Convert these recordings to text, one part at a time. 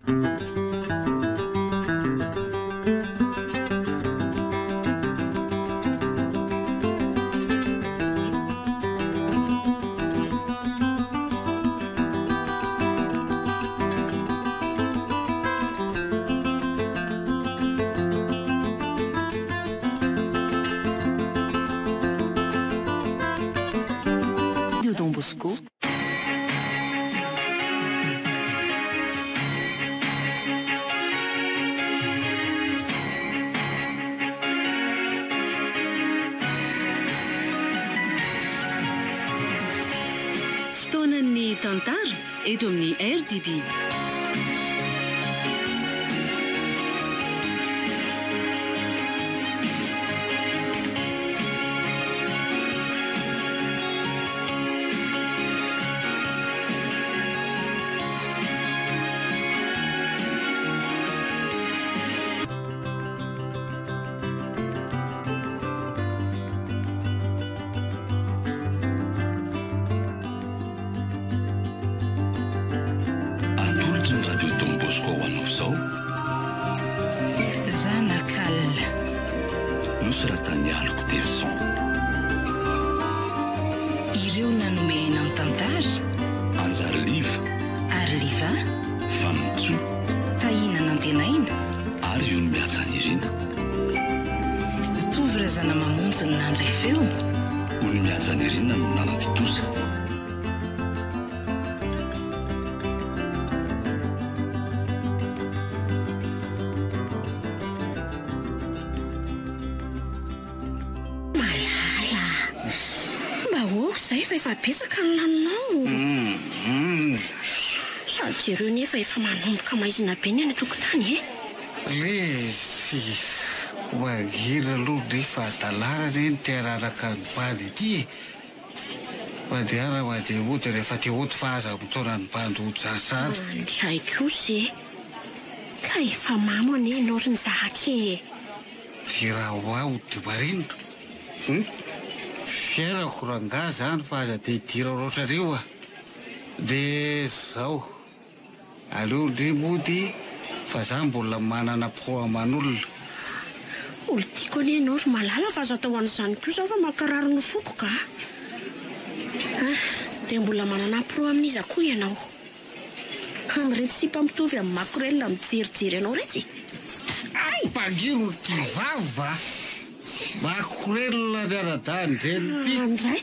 Don Bosco. Fotoanan'ny tantara eto amin'ny RDB. Atolotry ny Radio Don Bosco ho anao izao. Zanak'alina. Nosoratan'i Aloko Devson. Ireo nanome aina ny tantara. Anjary Liva. Ary Liva. Vanintsoa. Tahiana Nantenaina. Ary Ony Mihajanirina. Tovo Razanamamonjy no nandray feo. Ony Mihajanirina no nanatontosa. Malala a! Mba ahoako izay fa efa betsaka ny laninao. Sady jereo nefa efa manomboka maizina be ny any an-tokotany e! Lesy! Mangina aloha ny fahadalana anie ny te hanaraka ny bandy ity e! Mandehana mandeha mody rehefa te hody fa aza mitaona ny bandy hody zany sahady. Mandray kosa e! Ka efa mamo anie ianao ry Njaka e! Dia raha ho ahy hody marenina? Hum! Fiainako rangahy zany fa aza dia idirana ohatran'io a! Dia zao. Aleo ndry mody fa za mbola manana pro aman'olona. Olo-tiako anie ianao ry Malala fa aza atao an'izany koa izao fa mankarary ny foko ka. Ah, dia mbola manana pro amin'iza koa ianao? Amin'ireto sipa mitovy amin'ny makorelina mijerijery anao iretsy e! Hay! Mpangiro ity vava! Makorelina ny anadahin-dreniny ity! Andray!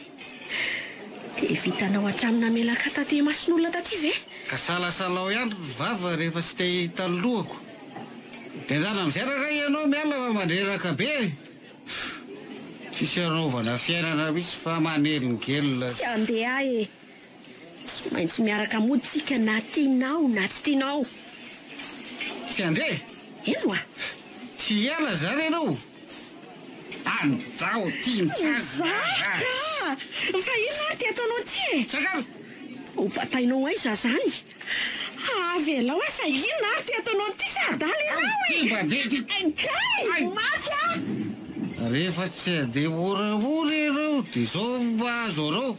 Dia vitanao hatramin'ny namelaka taty imason'olona taty ve? Ka salasalao ihany ry vava rehefa tsy te hahita ny lohako. Dia ndana amin'izay rangahy ianao miala fa mandreraka be e! Tsisy anaovana fiainana mihitsy fa manelingelina. Tsy handeha aho e! Tsy maintsy miaraka mody tsika na tianao na tsy tianao. Tsy handeha? Eny oa! Tsy hiala izany ianao? Andao ty Mizaka! Fa inona ary ty ataonao ty e? Tsakara! Ho batainao aiza zany? Avelao aho fa inona ary ty ataonao ty sa adala ianao e? Kay! Maty aho! Rehefa tsy handeha moramora ianao dia izao mahazo anao.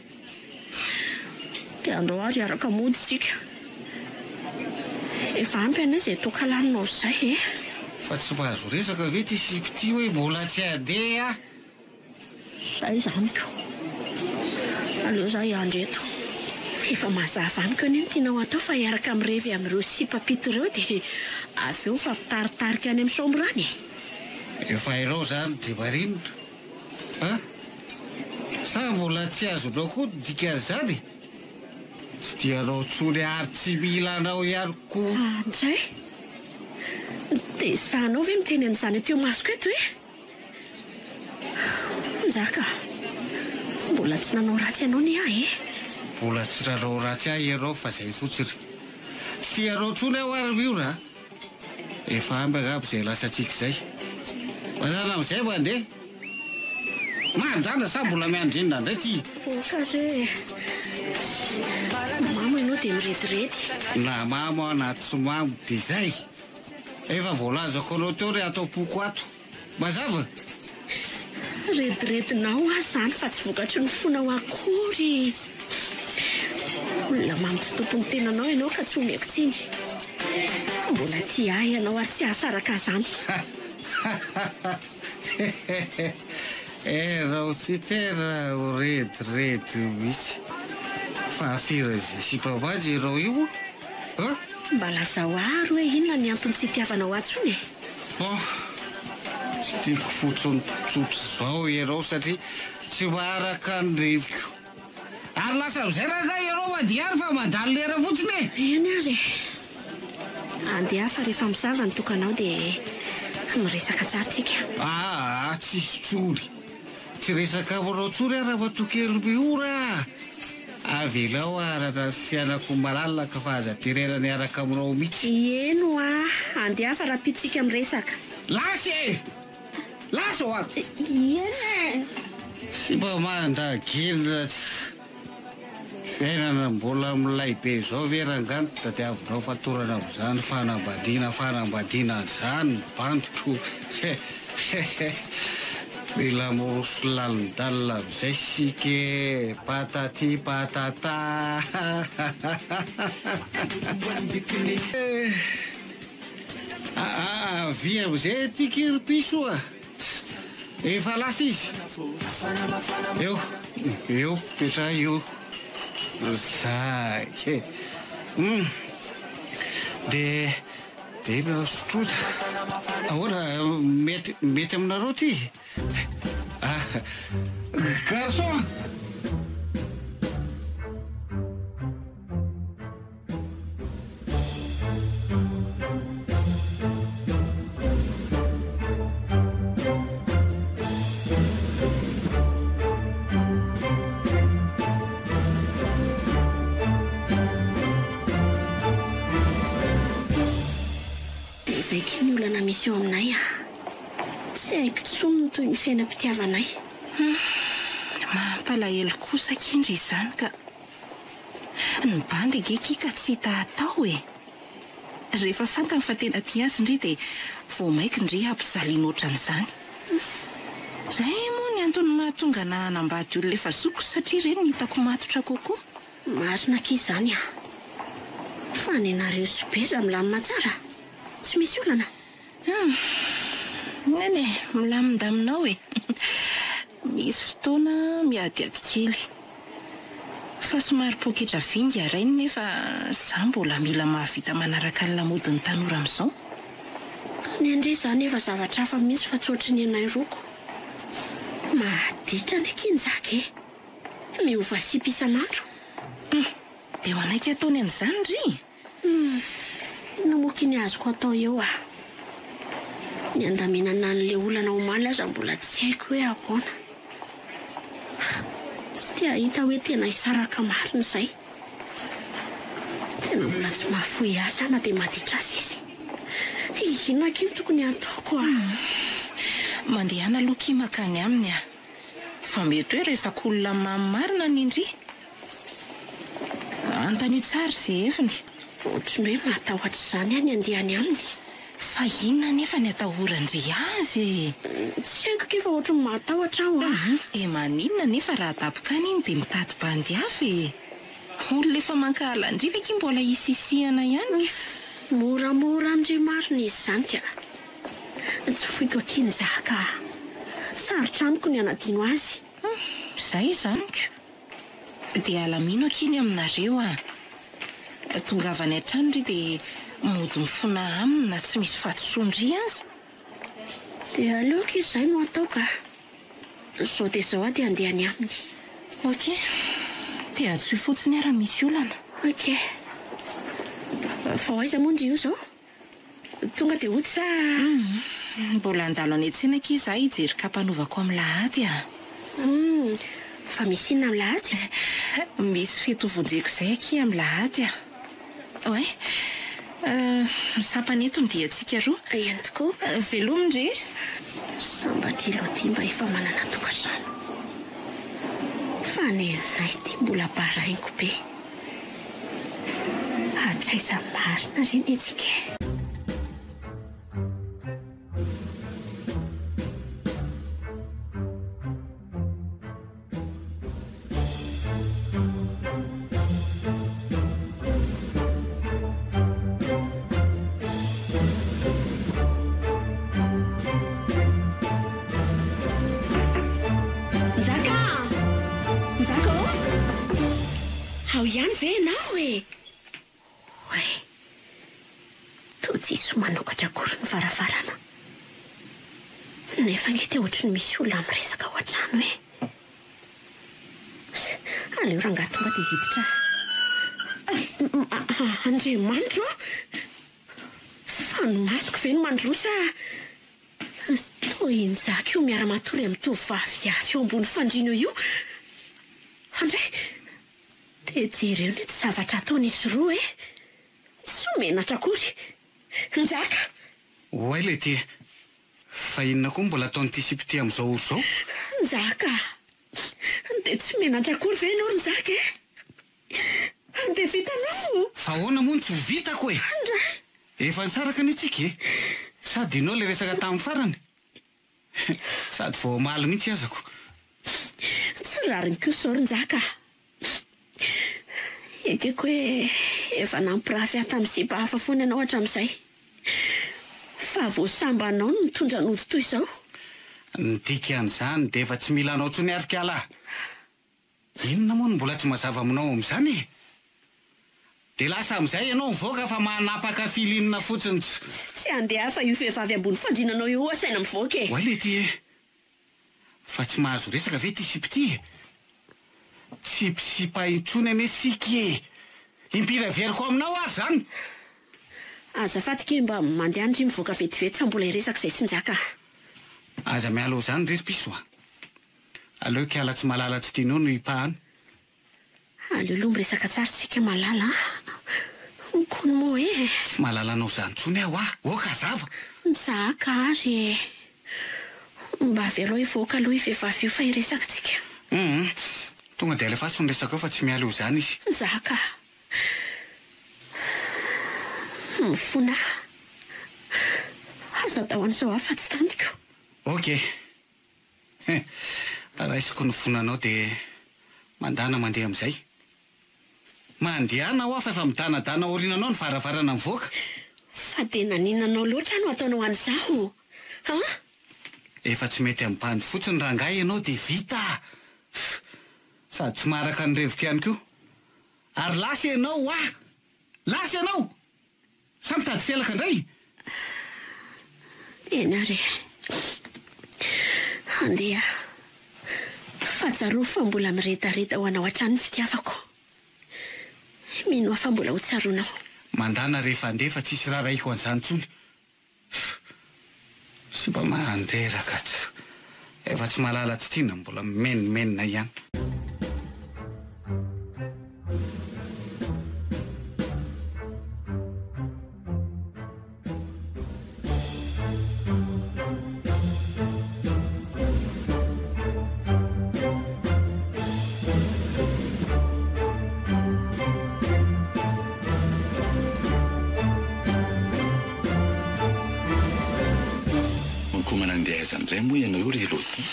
Dia andao ary hiaraka mody tsika. Efa ampy anie izay toaka laninao izay e. Fa tsy mahazo resaka ve ity sipa ity hoe mbola tsy handeha aho? Izay izany ko. Aleo za hiandry eto. Efa mazava amiko anie ny tianao hatao fa hiaraka mirevy amin'ireo sipa pito ireo dia avy eo mifampitaritarika any amin'ny chambre any e. Efa hainao izany dia marinina. A! Sa mbola tsy azonao koa ny dikan'izany? Tsy tia anao intsony ary tsy mila anao ihany koa. Andray! Dia sahinao ve miteny an'izany aty imasoko eto e? Njaka a! Mbola tsy nanao ratsy anao anie aho e! Mbola tsy nanao ratsy ahy ianao fa izay fotsiny. Tsy tia anao intsony aho ary Miora a! Efa ampy angamba izay lasantsika izay. Mazana amin'izay mandeha. Manjana sa mbola miandry inona indray ity? Oka re e. Mamo ianao dia mirediredy. Na mamo aho na tsy mamo dia izay. Efa voalazako anao teo re ato am-poko ato. Mazava? Rediredinao aho izany fa tsy vokatry ny fonao akory. Olona mamy tsy tompon'ny tenanao ianao ka tsy omeko tsiny. Mbola tia ahy ianao ary tsy hahasaraka ahy izany. Eh raho ty tena ho rediredy mihitsy. Fa afera izay sipa hoazy ianao io an? Mba lazao ahy ary hoe inona ny antony tsy itiavanao ahy intsony e? Bon, tsy tiako fotsiny tsotra izao ianao satria tsy maharaka ny reviko. Ary lasa amin'izay rangahy ianao mandeha any fa mandany lera fotsiny e! Eny ary e! Andeha fa rehefa misava ny tokanao dia miresaka tsara tsika. Aa tsisy tsony. Tsy resaka aminao tsony aho ramatoa kely Miora a! Avelao aharana ny fiainako malalaka fa aza terena miaraka aminao mihitsy. Eny hoa, andeha fa rahampitso tsika miresaka. Lasa e! Lasa hoa! Eny e! Tsy mba mandagina tsy. Fiainana mbola milay be izao ve rangah no tadiavinao fatorana amin'izany fanambadiana fanambadiana an'izany ny bandiko hehehe mila miroso lalindalina amin'izay isika e patati patata eh avia amin'izay aty ki ry piso a! Efa lasa izy. Eo, eo, petraha eo. Zay e. Hum. De, de inona sotroina? Ahoana, mety, mety aminareo ity? Ah, garçon! Dia izay akia ny olana misy eo aminay ah. Tsy haiko intsony ny tohin'ny fiainam-pitiavanay. Hum, mampalahelo kosa akia ndry izany ka. Ny bandy ange ki ka tsy hita atao e! Rehefa fantany fa tena tia azy ndry dia vao maika ndry hampijaliany ohatran'izany. Zay moa ny antony mahatonga anah hanambady olona efa zokiko satria ireny no hitako matotra kokoa. Marina akia izany an! Fa nenareo sy Beza milamina tsara? Tsy misy olana? Hum! Eny e, milamindamina ao e! Misy fotoana miadiady kely. Fa somary poketra vinga rainy nefa za mbola mila mahavita manaraka ny lamaodin'ny tanora amin'izao. Ny an-dry izany efa zavatra hafa mihitsy fa tsy ohatry ny anay roa ko. Maditra anie akia Njaka e! Miova sipa isan'andro. Hum! Dia manaiky ataony an'izany ry? Humm, inona moa akia ny azoko atao eo ah? Ny handaminana an'ilay olana omaly aza mbola tsy haiko hoe ahoana. Tsy te hahita hoe tena hisaraka marina izay. Tena mbola tsy mahafoy azy aho na dia maditra aza izy. Inona akia no tokony hataoko ah? Humm, mandehana aloha akia mankany aminy ah. Fa mety hoe resak'olona mamy marina ny ndry. Anontanio tsara izay heviny. Ohatry ny hoe mahatahotra izany aho ny handeha any aminy. Fa inona anefa ny atahoran-dry azy e? Tsy haiko akia fa ohatry ny mahatahotra aho a! Dia maninona anefa raha adaboka any iny dia mitady bandy hafa e? Olona efa mankahala an-dry ve akia mbola hisisihana ihany? Moramora amin-dry marina izy izany ka! Tsy foiko akia Njaka a! Sarotra amiko ny hanadino azy. Hum, izay izany ko! Dia alamino akia ny aminareo a! Tongava any an-trano ry dia mody mifona aminy na tsy misy fahadisoan-dry aza. Dia aleo akia izay no atao ka! Izao dia izao aho dia handeha any aminy. Ok. Dia antsoy fotsiny aho raha misy olana. Ok. Fa ho aiza moa ndry io izao? Tonga dia hody sa? Humm, mbola handalo any an-tsena akia izaho hijery kapa hanaovako amin'ny lahady a! Humm, fa misy inona amin'ny lahady? Misy fety ho vonjeko izay akia amin'ny lahady a! Ouais, misampana eto ny diantsika roa. Eny tokoa. Veloma ndry e! Sambatra i Lottie mba efa manana tokantrano. Fa nenay ity mbola baraingo be. Hatraiza marina re ny antsika e? ihany ve ianao e? Oay! Toa tsisy manokatra akory ny varavarana. Nefa ange dia ohatry ny misy olona miresaka ao an-trano e! Aleo rangahy tonga dia hiditra. Andriamanitro ô! Fa ny masoko ve no mandroso sa toa i Njaka io miara-matory amin'ny tovovavy hafa eo ambony fandriana eo io? Andray! Dia jereo ny zavatra ataon'izy roa e! Tsy ho menatra akory! Njaka! Oay letia! Fa inona koa no mbola ataon'ity sipa ity amin'izao ora izao? Njaka! Dia tsy menatra akory ve ianao ry Njaka e? Dia vitanao? Fa ahoana moa no tsy ho vitako e? Andray! Efa nisaraka anie tsika e! Sa adinonao ilay resaka tamin'ny farany? Sady vao omaly mihitsy azako. Tsy rariny kosa izao ry Njaka a! Ekeko hoe efa nampirafy ahy tamin'ny sipa hafa foana ianao hatramin'izay. Fa vao sambanao no nitondra nody toy izao. Ny dikan'izany dia efa tsy mila anao intsony ary kala a! Inona moa no mbola tsy mazava aminao amin'izany e? Dia lasa amin'izay ianao mivoaka fa manapaka feeling fotsiny tsy. Tsy handeha fa io vehivavy ambony fandrinanao io asaina mivoaka e! Oay lety e! Fa tsy mahazo resaka ve ity sipa ity e? Tsy mpisipa intsony anie isika e! Impiry averiko aminao ary izany? Azafady kely mba mandehana ndry mivoaka vetivety fa mbola hiresaka izay sy Njaka a! Aza miala ao izany ry ry piso a! Aleo kiala tsy malala tsy tianao no hipahana. Aleo aloha miresaka tsara tsika malala a! Kony moa e! Tsy mahalala anao izany intsony aho a! Ok hazava! Njaka ary e! Mba avelao hivoaka aloha io vehivavy io fa hiresaka tsika. Hum! Tonga dia alefaso ny resaka eo fa tsy miala eo izany izy. Njaka a! Mifona aho. Aza atao an'izao aho fa tsy tantiko. Ok! He! Raisiko ny fonanao dia mandana mandeha amin'izay. Mandehana hoa fa efa midanadana aoriananao ny varavarana mivoaka. Fa dia naninona anao loatra no ataonao an'izaho an? Efa tsy mety amin'ny bandy fotsiny rangahy ianao dia vita! Sady tsy maharaka ny reviko ihany koa. Ary lasa ianao hoa! Lasa ianao! Sa mitady felaka indray? Eny ary e. Handeha aho. Fa tsarovy fa mbola miredareda ho anao hatrany ny fitiavako. Mino aho fa mbola ho tsaroanao. Mandàna rehefa handeha fa tsisy rarahiko an'izany intsony. Tsy mba mandreraka tsy. Efa tsy mahalala tsy tiana mbola mimenomenona ihany. Mikomana andeha aiza indray moa ianao io ry Elodie?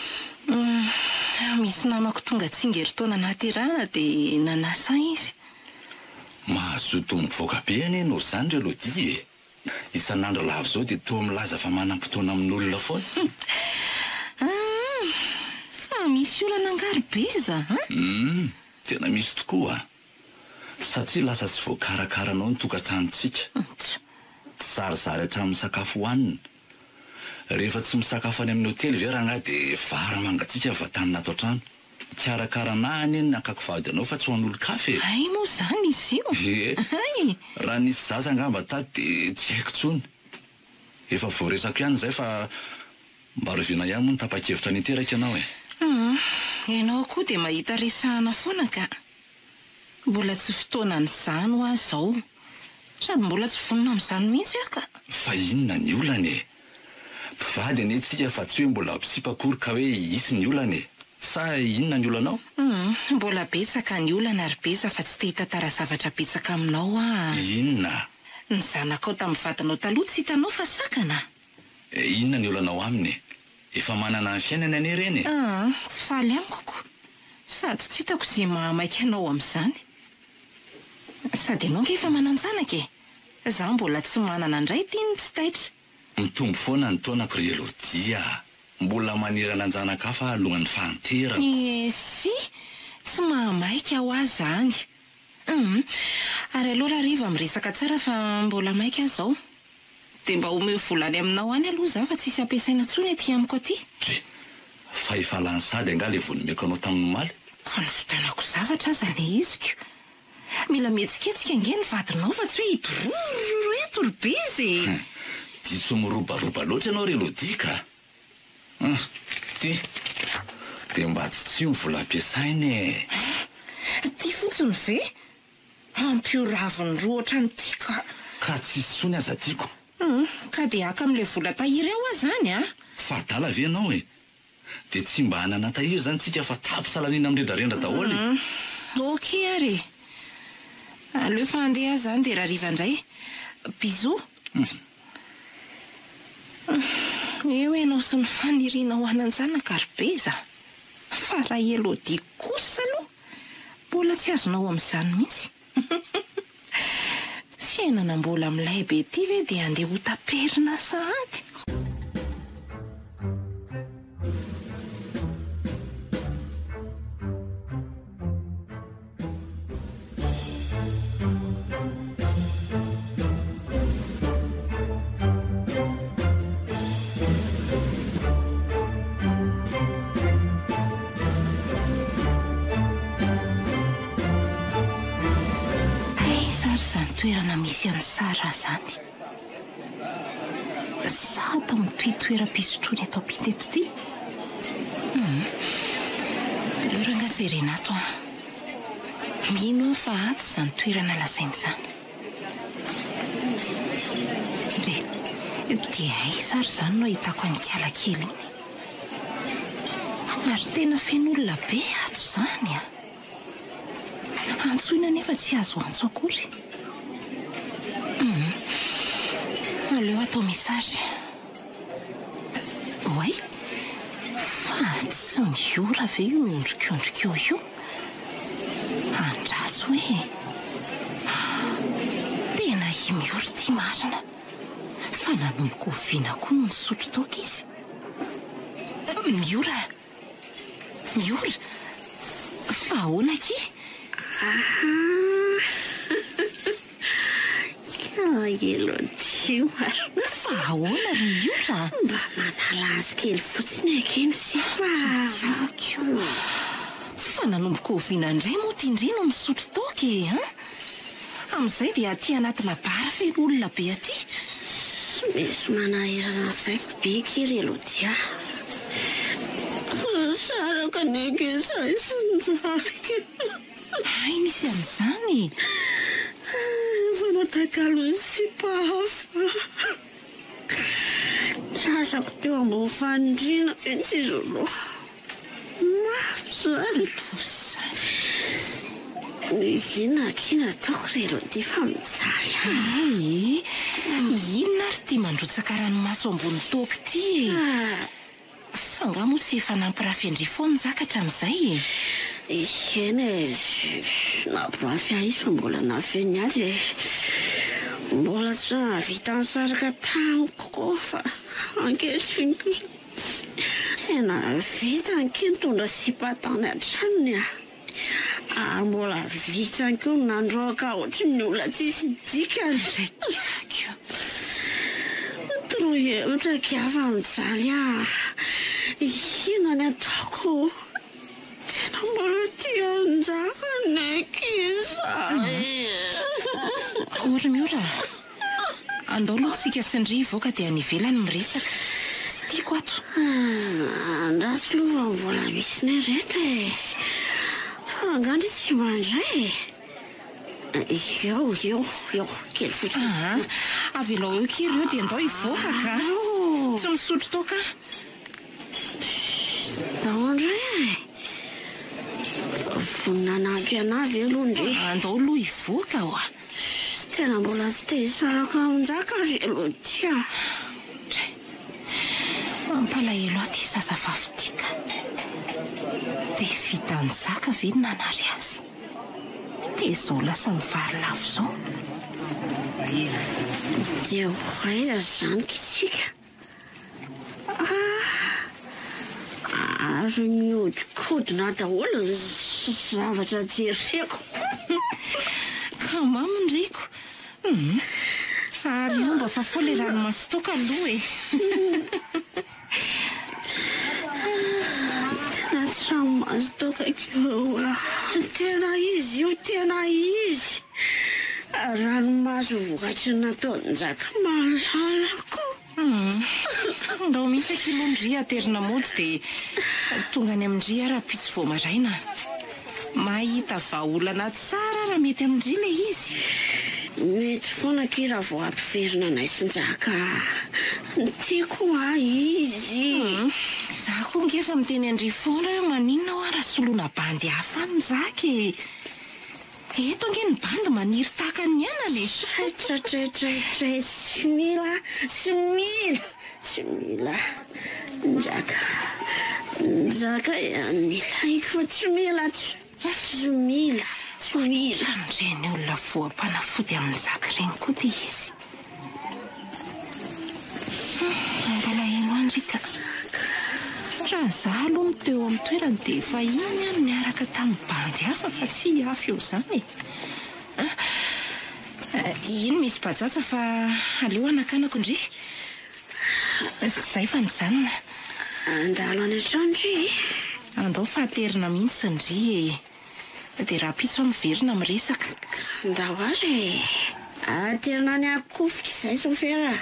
Misy namako tonga tsingerin-taona nahaterahana dia nanasa ahy izy. Mazoto mivoaka be anie ianao izany ry Elodie e! Isan'andro lava izao dia toa milaza fa manam-potoana amin'olona foana. Aa! Fa misy olana angaha ry Beza a? Humm! Tena misy tokoa a! Satria lasa tsy voakarakaranao ny tokantranontsika. Tsy zarizary hatramin'ny sakafo hohanina. Rehefa tsy misakafo any amin'ny hotely ve rangahy dia vary mangatsiaka vantanina ato an-trano. Hikarakara anah anie ny hakako vady anao fa tsy ho an'olon-kafa e! Hay moa izany izy io? Ie. Hay! Raha nisy zaza angamba tato dia tsy haiko intsony. Efa voaresako ihany izay fa mba rahoviana ihany moa no tapa-kevitra ny hiteraka ianao e? Hum, ianao koa dia mahita resahana foana ka. Mbola tsy fotoanan'izany hoa izao. Sady mbola tsy vonona amin'izany mihitsy aho ka. Fa inona ny olana e? Mpivady anie tsika fa tsy hoe mbola mpisipa akory ka hoe hisy ny olana e! Sa inona ny olanao? Hum, mbola betsaka ny olana ry Beza fa tsy te hitantara zavatra betsaka aminao aho a! Inona? Ny zanakao tamin'ny vadinao taloha tsy hitanao fa sakana? Inona ny olanao aminy e? Efa manana ny fiainany anie ireny e! Aa, tsy faly amiko ko! Sady tsy hitako izay mahamaika anao amin'izany. Sady ianao ange efa manan-janaka e! Za mbola tsy manana indray ity no tsy taitra. Mitombo foana ny taonako ry Elodie a! Mbola maniry hanan-janaka hafa aho alohan'ny fahanterako. Esy! Tsy mahamaika hoa zany. Hum. Ary aleo rahariva miresaka tsara fa mbola maika aho izao. Dia mba omeo vola any aminao any aloha izaho fa tsisy ampiasaina intsony aty amiko aty. Dry. Fa efa lany sady angaha ilay voa nomeko anao tamin'ny omaly? Ka nividianako zavatra aza ny iziko. Mila mihetsiketsika ange ny vadinao fa tsy hoe hidororororo eto ry Bezy e! Hum. Diso mirobaroba loatra ianao ry Elodie ka! Hum. Ty. Dia mba tsitsio ny vola ampiasaina e! Hein? Ty fotsiny ve? Ampio raviny roa ohatran'ity ka! Ka tsisy intsony aza tiako. Hum, ka dia haka amin'ilay vola tahiry ao aho izany an! Fa adala ve ianao e? Dia tsy mba hanana tahiry izany tsika fa tapitra laniana mirendrarendra daholo e! Hum, ok ary e! Aleo fa handeha aho izany dia rahariva indray. Bisous! Hum. Hum, eo ianao sy ny fanirianao hanan-janaka ry Beza. Fa raha i Elodie kosa aloha Mbola tsy azonao amin'izany mihitsy. Fiainana mbola milay be ity ve dia andeha ho taperina sahady? Aiza ary izany toerana misy an'i Sarah izany? Sa ato amin'ity toeram-pisotroana eto ampita eto ity? Hum. Aleo rangahy jerena ato an. Mino aho fa ato izany toerana lazainy izany. Ndry, dia aiza ary izany no ahitako an'ikala kely iny? Ary tena feno olona be ato izany an! Antsoina nefa tsy azo antso akory. Hum, aleo atao message. Oay! Fa tsy miora ve io miondrikondrika eo io? Andraso e! Tena i Miora ity marina! Fa nanomboka oviana koa no nisotro toaka izy? Miora! Miora! Fa ahoana akia? Ahaa! Ka Elodie marina. Fa ahoana ry Miora a? Mba manala azy kely fotsiny ange ny sipa a! Tiako. Fa nanomboka oviana indray moa ty ndry no misotro toaka e an? Amin'izay dia aty anatina bar feno olona be aty. Tsy misy manahirana ny saiko be akia ry Elodie a! Nisaraka ny ankizy ahy sy ny zanako. Hay misy an'izany e! Efa natakalon'ny sipa hafa. Tratrako teo ambony fandriana mihitsy izy roa. Mafy izany. Loza. Inona akia no ataoko ry Elodie fa mijaly aho. Hay e! Inona ary ity mandrotsaka ranomaso ambony toaka ity e? Fa angaha moa tsy efa nampirafy an-dry foana Njaka hatramin'izay e? Eny e, nampirafy ahy izy fa mbola nafeniny ahy e. Mbola tsy nahavita nisaraka tamiko koa fa ankehitriny kosa tena vitany kay nitondra sipa tany an-tranony a. Ary mbola vitany koa ny nandroaka ohatry ny olona tsisy dikany. Raikako. Toroy hevitra akia fa mijaly aho. Inona ny ataoko? Tena mbola tia an'i Njaka ny ankizy e. O ry Miora a! Andao aloha tsika sy ndry hivoaka dia any ivelany miresaka. Tsy tiako ato. Andraso aloha fa mbola misy nay reto e. Fa angaha ndry tsy mandray e. Eo, eo, eo, kely fotsiny. Aa, avelao eo kia ireo dia ndao hivoaka ka. Tsy misotro toaka aho. Ndao indray e. Vonona hanampy anah ve aloha ndry? Andao aloha hivoaka oa. Tena mbola tsy te hisaraka amin'i Njaka ry Elodie a! Dray. Mampalahelo ahy ity zazavavy ity ka. Dia vitan'i Njaka ve ny nanary azy? Dia izao lasa mivarilavo izao. Dia ho aiza izany kitsika? Ah! Ary mihodinkodina daholo ny zavatra jereko. Ka mamy ny riko. Hum. Ary io mba fafao le ranomaso toaka aloha e. Tena tsy ranomaso toaka keo a. Tena izy io, tena izy. Ranomaso vokatry ny nataon'i Njaka malalako. Hum. Ndao mihitsy akia aloha ndry aterina mody dia tonga any amin-dry aho rahampitso vao maraina. Mahita vahaolana tsara raha mety amin-dry ilay izy. Mety foana akia raha vao hampiverina anay sy Njaka a. Tiako hoa izy. Hum. Za koa ange efa miteny an-dry foana hoe maninona hoa raha soloina bandy hafa any Njaka e. Eto ange ny bandy maniry tahaka ny anana e! Traitraitraitraitray tsy mila, tsy mila, tsy mila Njaka, Njaka ihany ny ilaiko fa tsy mila, tsy mila, tsy mila. Ohatran'ireny olona voam-panafody amin'ny Njaka ireny koa ity izy. Mampalahelo ahy ndry ka. Raha za aloha no teo amin'ny toerany dia efa iny aho no niaraka tamin'ny bandy hafa fa tsy hihafy eo izany e. Ah, iny misy bajaja fa aleo hanakanako ndry. Zay fa nijanona. Handalo any an-trano ndry e. Andao fa aterina mihitsy ndry e. Dia rahampitso aho miverina miresaka. Ndao ary e! Aterina any Akofika izay sofera a!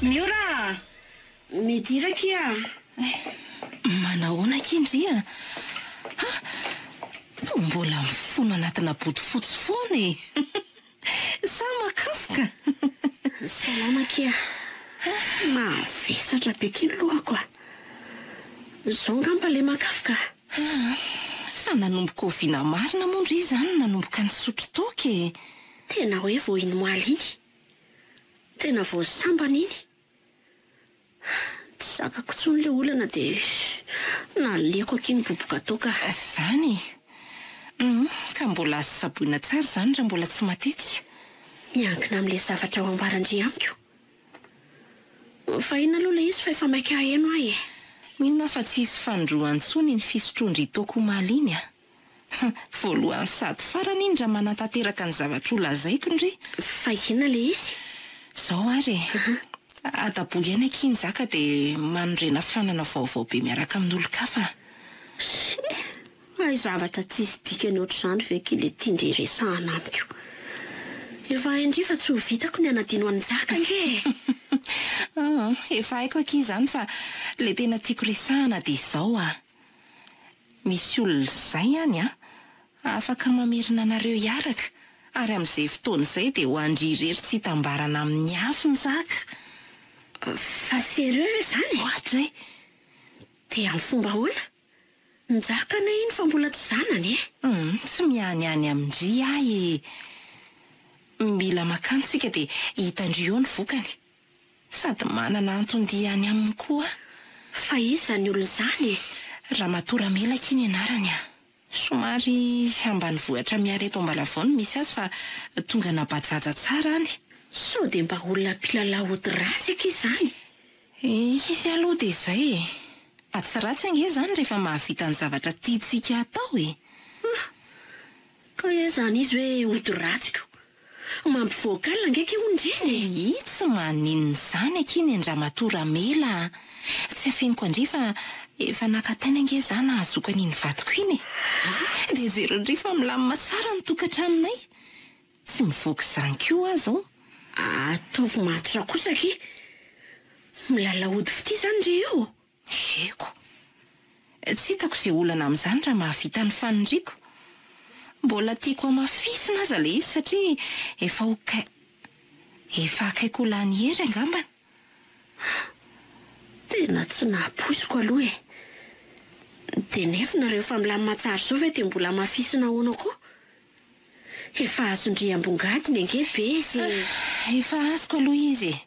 Miora a! Midira akia a! Eh, manahoana akia ndry a? Ha! Toa mbola mifono anatina bodofotsy foana e! Sa makafoka? Salama akia. Mavesatra be akia ny lohako a! Izao angamba ilay makafoka. Aa, fa nanomboka oviana marina moa ndry izany nanomboka nisotro toaka e? Tena hoe vao iny omaly iny. Tena vao sambany iny. Tsy zakako intsony ilay olana dia naleoko akia niboboka toaka. Izany e! Hum, ka mbola azo tsaboina tsara izany raha mbola tsy matetika. Miankina amin'ilay zavatra ho ambaran-dry amiko. Fa inona aloha ilay izy fa efa maika haheno aho e! Mino aho fa tsy hisy fanindroany intsony iny fisotroan-dry toaka omaly iny a! Voalohany sady farany iny raha manatanteraka ny zavatra ho lazaiko ndry. Fa inona ilay izy? Izao ary e! Adaboy ihany akia Njaka dia manorena fanana vaovao be miaraka amin'olon-kafa a! She! Hay zavatra tsisy dikany ohatr'izany ve ki le tian-dry resahana amiko. Efa hain-dry fa tsy ho vitako ny hanadino an'i Njaka ange e! Aa, efa haiko akia izany fa le tena tiako resahana dia izao a! Misy olona izay any an, afaka mamerina anareo hiaraka ary amin'izay fotoana izay dia ho an-dry irery tsy hitambarana amin'ny afo Njaka. Fa sérieux ve izany e? Oadray! Dia amin'ny fomba ahoana? Njaka anie iny fa mbola tsy zanany e! Hum, tsy mianiany amin-dry aho e! Mila makany tsika dia hitan-dry eo ny vokany. Sady manana anton-dia any aminy koa aho. Fa iza izany olona izany e? Ramatoa Ramelaka iny anarany a! Somary ambanivohitra miala eto Ambalavao no misy azy fa tonga nabajaja tsara any. Sao dia mba olona mpilalao ody ratsy akia izany? Izy aloha dia izay e! Fa tsy ratsy ange izany rehefa mahavita ny zavatra tiantsika hatao e! Hum! Ka hoe izany izy hoe ody ratsy ko! Mampivoaka alina ange akia hono ireny e! Ii tsy maninona izany akia ny an-dRamatoa Ramela a! Tsy afeniko an-dry fa efa naka taina ange za nahazoako an'iny vadiko iny e! Dia jereo ndry fa milamina tsara ny tokantranonay! Tsy mivoaka izany koa aho izao. Ataovy matotra kosa akia! Milalao ody fitia izany re io! Eko. Tsy hitako izay olana amin'izany raha mahavita ny faniriako. Mbola tiako hamafisina aza ilay izy satria efa ho kay efa akaiky ho lany hery angambany. Tena tsy nahapoiziko aloha e! Dia nefa nareo efa milamina tsara izao ve dia mbola hamafisina ahoana koa? Efa azon-dry ambongadiny ange Bezy e! Efa azoko aloha izy e!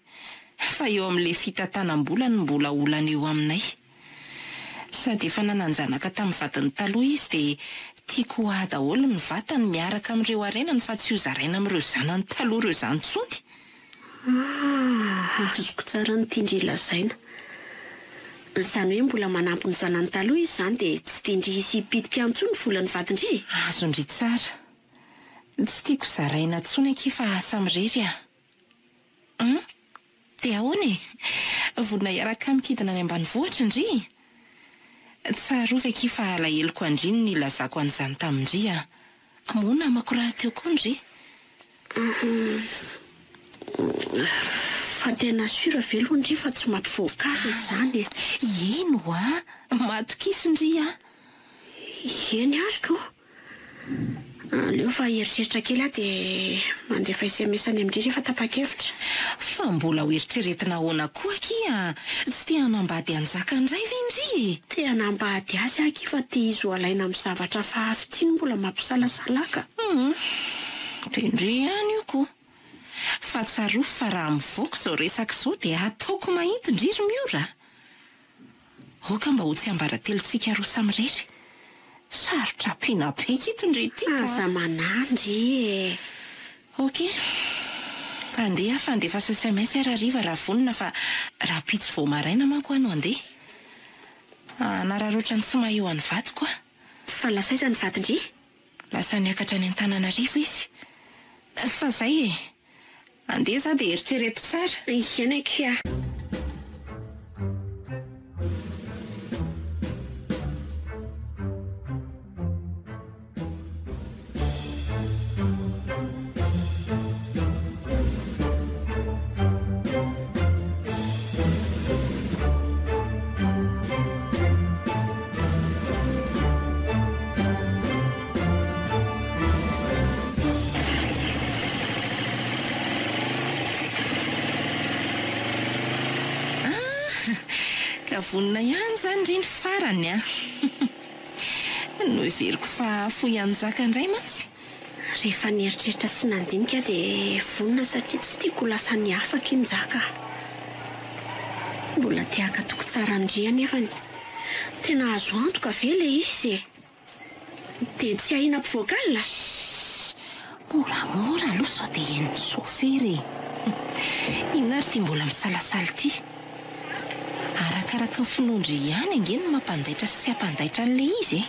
Fa eo amin'ilay fitantanam-bola no mbola olana eo aminay. Sady efa nanan-janaka tamin'ny vadiny taloha izy dia tiako ho ahy daholo ny vatany miaraka amin'ireo harenany fa tsy hozaraina amin'ireo zanany taloha ireo izany intsony. Ah, azoko tsara ny tian-dry lazaina. Izany hoe mbola manampy ny zanany taloha izy izany dia tsy tian-dry hisy hipitika intsony ny volan'ny vadin-dry e? Azon-dry tsara. Tsy tiako zaraina intsony akia fa samirery aho. Hum! Dia ahoana e? Vonona hiaraka amiko hidina any ambanivohitra ndry? Tsarovy akia fa alaheloko an-dry ny nilazako an'izany tamin-dry a! Moa namako rahateo koa ndry? Hum! Fa tena sûr ve aloha ndry fa tsy maty voakary izany e? Eny hoa! Matokiso ndry a! Eny ary ko! Aleo fa hieritreritra kely aho dia mandefa sms any amin-dry rehefa tapa-kevitra. Fa mbola ho eritreretina ahoana koa akia? Tsy te hanambady hanjaka indray ve ndry e? Te hanambady azy aho akia fa te izy ho alaina amin'ny zavatra hafahafa ity no mbola mampisalasala ahy ka. Hum, dia ndry ihany io ko. Fa tsarovy fa raha mivoaka izao resaka izao dia ataoko mahity ndry ry Miora a! Aoka mba ho tsiambaratelontsika roa samirery. Sarotra ampiana be kito ndry ity ka. Aza manandry e. Ok. Andeha aho fa handefa sms aho rahariva raha vonona fa rahampitso vao maraina manko aho no handeha. Hanararaotra ny tsy maha eo an'i vadiko aho. Fa lasa aiza ny vadin-dry? Lasa niakatra any Antananarivo izy. Fa zay e! Andeha za dia eritrereto tsara. Eny akia. Ah! Ka vonona ihany izany ry ny farany an! Noheveriko fa fohy hanjaka indray mantsy. Rehefa nieritreritra sy nandinika aho dia vonona satria tsy tiako ho lasan'ny hafa akia Njaka a! Mbola te haka toky tsara an-dry anefany. Tena azo antoka ve ilay izy e? Dia tsy ahiana mpivoaka alina? Shh! Moramora aloha sao dia henon'ny sôfera e! Inona ary ity mbola misalasala ity? Arakaraky ny finoan-dry ihany ange no mampandaitra sy tsy hampandaitra an'ilay izy e!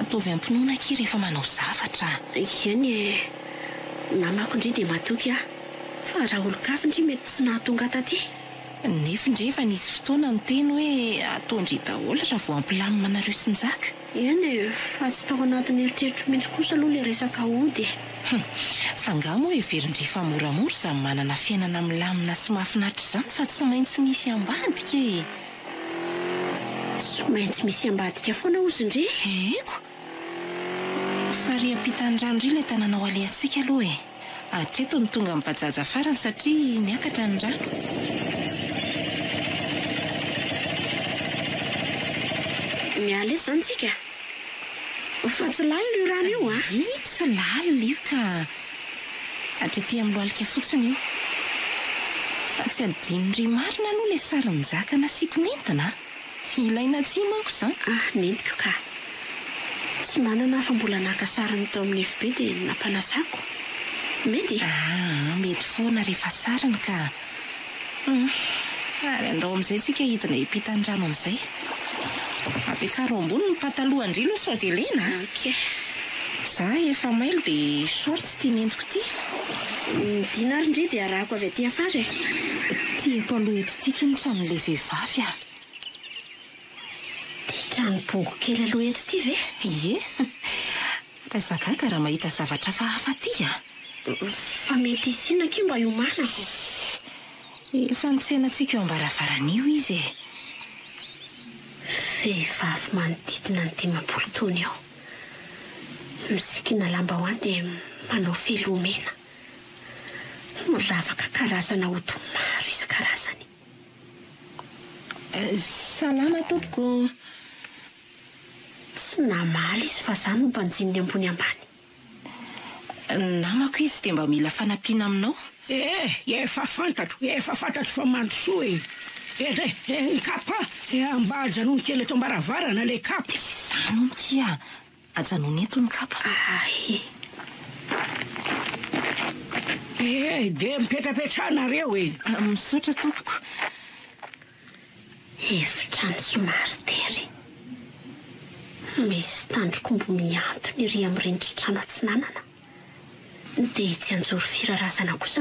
Ataovy am-pinoana akia rehefa manao zavatra a! Eny e! Namako ndry dia matoky aho. Fa raha olon-kafa ndry mety tsy nahatonga taty. Nefy ndry efa nisy fotoana niteny hoe ataon-dry daholo raha vao hampilamina anareo sy Njaka. Eny e! Fa tsy tao anatin'ny eritreritro mihitsy kosa aloha ilay resaka hody e! Hum! Fa angaha moa heverin-dry fa moramora izany manana fiainana milamina sy mahafinaritra izany fa tsy maintsy misy ambadika e! Tsy maintsy misy ambadika foana hozy ndry e! Eko! Fa ry ampitan'ny rano ry ilay tanàna ho alehantsika aloha e! Hatreto no tonga ny bajaja farany satria niakatra ny rano. Miala eto izany tsika? Fa tsy lalina io rano io a! Ii, tsy lalina io ka! Hatrety amin'ny lohalika fotsiny io. Fa tsy adinon'ry marina aloha ilay sarin-jaka nasiako nentina a! Ilaina aty manko izany. Ah, nentiko ka. Tsy manana aho fa mbola naka sariny tao amin'ny FB dia nampanasako. Mety e? Aa, mety foana rehefa sariny ka. Hum, ary andao amin'izay tsika hidina hiampita ny rano amin'izay. Ampiakaro ambony ny patalohan-dry aloha sao dia lena a! Ok. Za efa mailo dia short ity nentiko ity. Midina ary ndry dia arahako avy aty afara e! Ty eto aloha eto ity ky ny tranon'ilay vehivavy a! Ty trano bongo kely aloha eto ity ve? Ie! Aza gaga raha mahita zavatra hafahafa aty a! Fa mety hisy inona akia mba hiomanako? Efa nitsena antsika eo am-baravarana io izy e! Vehivavy manodidina ny 50 taona eo. Misikina lambahoany dia manao fehiloha mena. Miravaka karazana ody maro isan-karazany. Salama tompoko. Tsy namaly izy fa za no banjininy ambony ambany. Namako izy dia mba mila fanampiana aminao. Eh, efa fantatro, efa fantatro fa mandrosoa e! Edrey, ny kapa a, mba ajanony kely eto am-baravarana ilay kapa. Izany hono kia, ajanony eto ny kapa. Ay. Eh, dia mipetrapetraha nareo e! Misaotra tompoko. Efitrano somary tery. Misy tandrok'omby mihantona ery amin'ny rindrin-trano atsinanana. Dia etsy anjoro firarazana kosa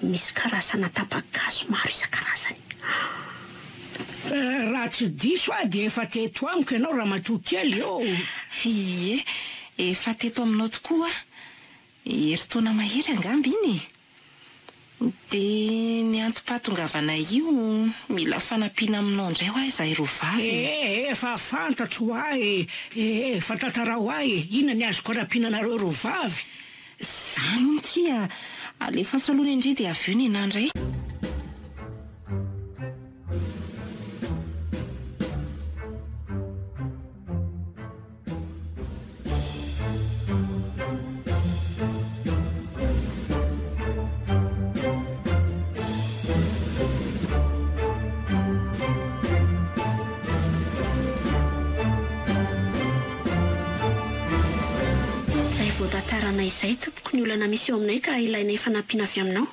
misy karazana tapa-kazo maro isan-karazany. Raha tsy diso aho dia efa teto amiko ianao ramatoa kely ô! Ie, efa teto aminao tokoa aho. Herintaona mahery angamba iny e! Dia ny antom-pahatongavanay io, mila fanampiana aminao indray hoa izahay roa vavy e! Ee, efa fantatro hoa e! Ee, fa tantarao ahy e! Inona ny azoko anampiana anareo roa vavy? Izany hono kia, alefaso aloha ny an-dry dia avy eo ny anà indray. Izay voatantaranay izay tompoko ny olana misy eo aminay ka ilainay fanampiana avy aminao.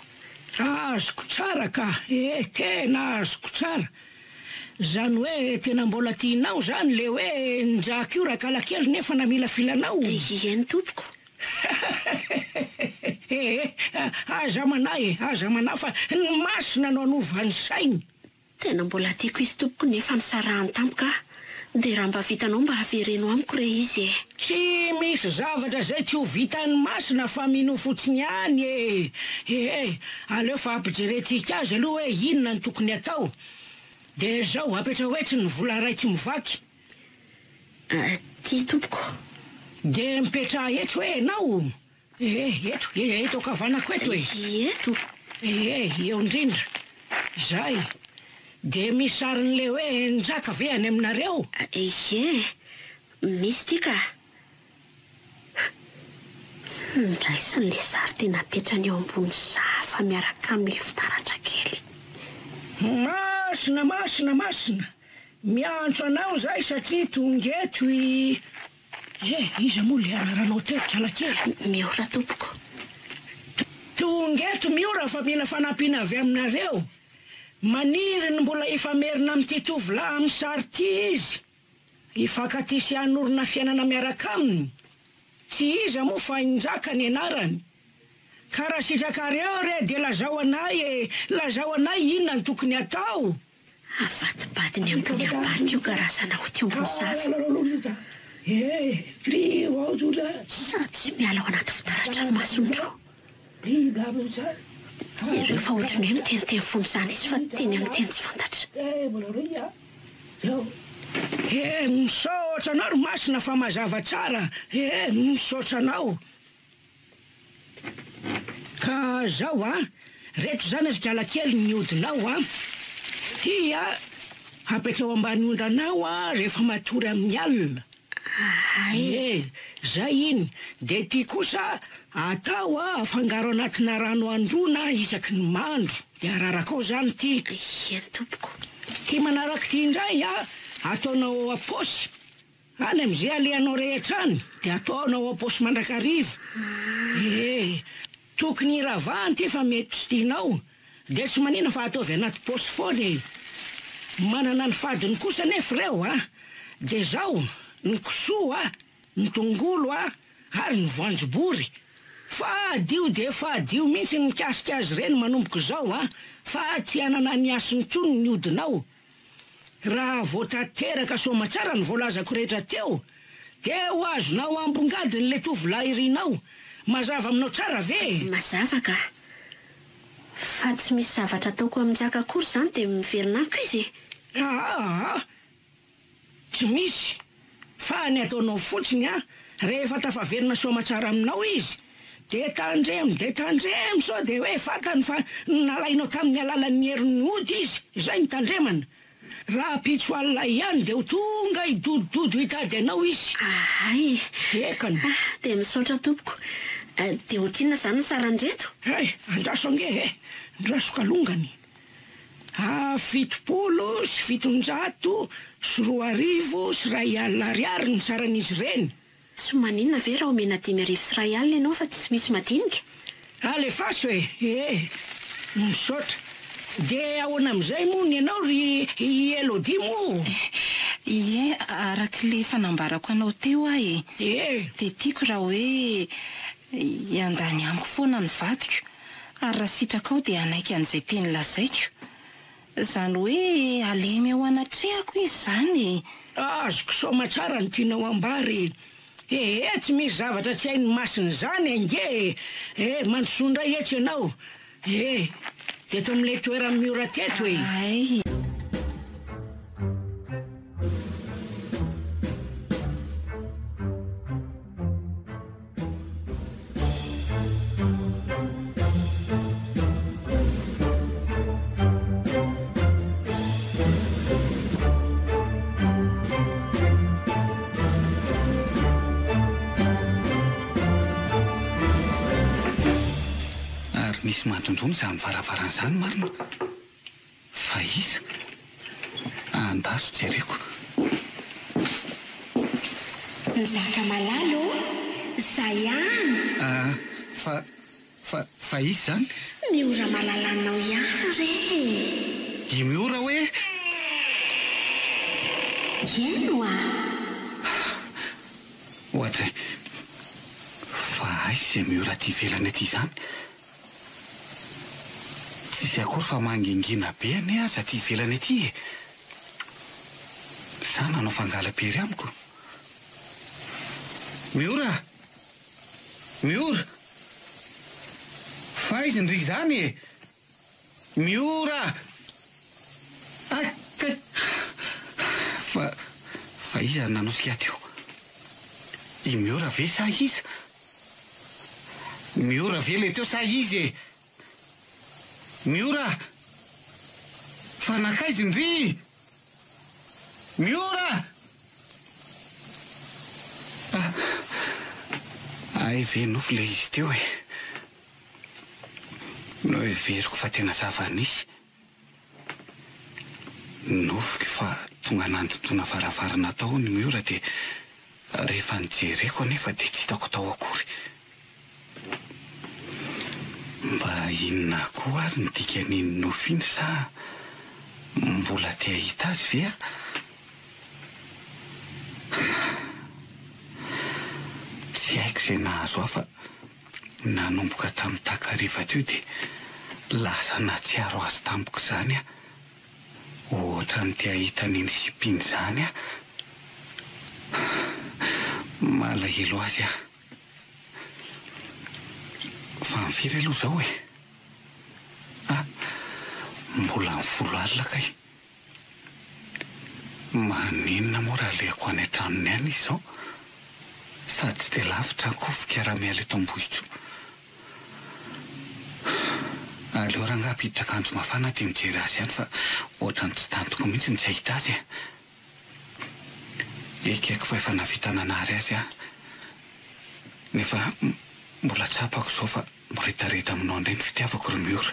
Azoko tsara ka, eh tena azoko tsara. Zany hoe tena mbola tianao zany le hoe njaka io rakalakely nefa namilafila anao? Ieny tompoko. Ee, aza manahy e, aza manahy fa ny masina no hanova ny sainy. Tena mbola tiako izy tompoko nefa nisarahany tampoka aho, dia raha mba vitanao mba avereno amiko re izy e. Tsy misy zavatra zay tsy ho vitan'ny masina fa minoa fotsiny ihany e! Ee, aleo fa ampijerentsika azy aloha hoe inona no tokony atao. Dia zao, apetraho etsy ny vola iray tsy mivaky. Ty tompoko. Dia mipetraha etsy hoe enao? Ee, eto, eto ankavanako eto e. Eto? Ee, eo indrindra. Izay. Dia misy sarin'ilay hoe Njaka ve any aminareo? Ie, misy ity ka. Noraisiny ilay sary dia napetrany eo ambony sahafa miaraka amin'ilay fitaratra kely. Masina, masina, masina! Miantso anao izahay satria tonga eto i. Eh, iza moa ilay anaranao teo ry kalakely? Miora tompoko. Tonga eto Miora fa mila fanampiana avy aminareo. Maniry ny mbola hifamerina amin'ity tovolahy amin'ny sary ity izy. Hifankatia sy hanorina fiainana miaraka aminy. Tsy iza moa fa i Njaka ny anarany. Ka raha sitrakareo re dia lazao anay e, lazao anay inona no tokony atao. Avadibadiny ambony ambany io karazana ody ambony zava. Sady tsy miala ao anaty fitaratra ny masondroa. Jereo fa ohatran'ny hoe miteniteny foana izany izy fa teny amin'ny teny tsy fantatra. Eh, misaotra anao ry Masina fa mazava tsara eh, misaotra anao. Ka zao an, reto zany ry kalakely ny odinao an, ty a apetrao ambany ondanao a rehefa matory amin'ny alina, eh, zay iny, de ty kosa atao a afangaro anatina rano androana isaky ny mandro, de araraka ao zany ty. Eny tompoko. Ty manaraka ty indray a ataonao ao am-paosy. Any amin'izay alehanao rehetra any dia ataonao ao am-paosy mandrakariva. Ee, tokony hiravahana ity fa mety tsy tianao dia tsy manina fa ataovy anaty paosy foana e. Manana ny fadiny kosa anefa ireo a! Dia izao, ny kisoa, ny tongolo a, ary ny voanjobory. Fadio dia fadio mihitsy ny mikasika azy ireny manomboka izao a, fa tsy hanana ny hasiny intsony ny hodinao. Raha vao tanteraka soamatsara ny voalazako rehetra teo dia ho azonao ambongadiny ilay tovolahy irinao. Mazava aminao tsara ve e? Mazava ka. Fa tsy misy zavatra ataoko amin'i Njaka akory izany dia miverina amiko izy e? Aa! Tsy misy. Fa ny ataonao fotsiny an, rehefa tafaverina soamatsara aminao izy dia tandremo dia tandremo sao dia hoe fantany fa nalainao tamin'ny alalan'ny herin'ny ody izy, izay no tandremana. Rahampitso alina ihany dia ho tonga hidodododo hitady anao izy. Ahay e! Ekany. Dia misaotra tompoko. Dia ohatrinona izany ny saran'ireto? Hay, andraso ange e! Andraso kalongany. A 27 700 ariary ny saran'izy ireny. Tsy maninona ve raha omena 10 500 ianao fa tsy misy madinika? Alefaso e! Ee, misaotra. Dia ahoana amin'izay moa ny anao ry Elodie moa? Ie, araka ilay efa nambarako anao teo aho e. Ee. Dia tiako raha hoe hiandany amiko foana ny vadiko, ary raha sitrakao dia hanaiky an'izay teny lazaiko. Izany hoe halemy eo anatrehako izy izany e! Azoko soamatsara ny tianao ambara e! Ee, tsy misy zavatra tsy hain'ny masina izany ange e! Ee, mandrosoa indray etsy ianao e! Teto amin'ilay toeran'i Miora teto e! Hay! Ary misy mandondona izany varavarana izany marina? Fa iza? Andaso jereko. Njaka malala ô! Za ihany! Ah, fa, fa, fa iza izany? Miora malalanao ihany re e! I Miora hoe? Eny oa! Ohatry, fa aiza izay Miora aty ivelany aty izany? Tsisy akory fa mangingina be anie aza aty ivelany aty e! Sa nanao fangalam-pery amiko? Miora! Miora! F'aiza ndry izany e! Miora! Hay kay! Fa, fa iza no nanosika ahy teo? I Miora ve sa iza? Miora ve le teo sa izy e? Miora! Fa nankaiza ndry? Miora! Ah! Hay ve nofy le izy teo e? Noheveriko fa tena zava-nisy. Nofiko fa tonga nandotoana varavarana tao ny Miora dia rehefa nijereko anefa dia tsy hitako tao akory. Mba inona koa ary ny dikan'iny nofy iny sa mbola te hahita azy ve aho? Tsy haiko izay nahazo ahy fa Nanomboka tamin'ny takariva teo dia lasa nahatsiaro azy tampoka izany aho. Ohatran'ny te hahita an'iny sipa iny izany aho. Malahelo azy aho. Fa ny firy aloha izao e? Ah, mbola ny folo alina kay. Maninona moa raha alehako any an-tranony any izy izao? Sady tsy dia lavitra akory raha miala eto Ambohitsoa. Aleo rangahy hampiditra akanjo mafana dia mijery azy ihany fa ohatran'ny tsy tantiko mihitsy ny tsy hahita azy e! Ekeko fa efa nahavita nanary azy aho nefa mbola tsapako izao fa Miredareda aminao indray ny fitiavako ry Miora.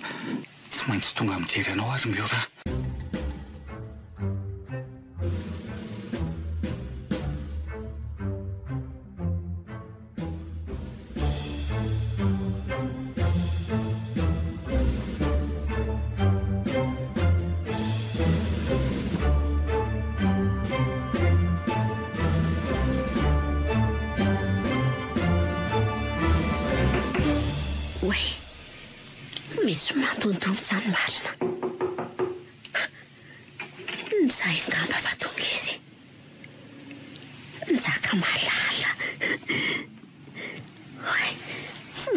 Tsy maintsy tonga mijery anao aho ry Miora a! Oay! Misy mandondona izany marina. Njay angamba fa tonga izy. Njaka malala. Oay!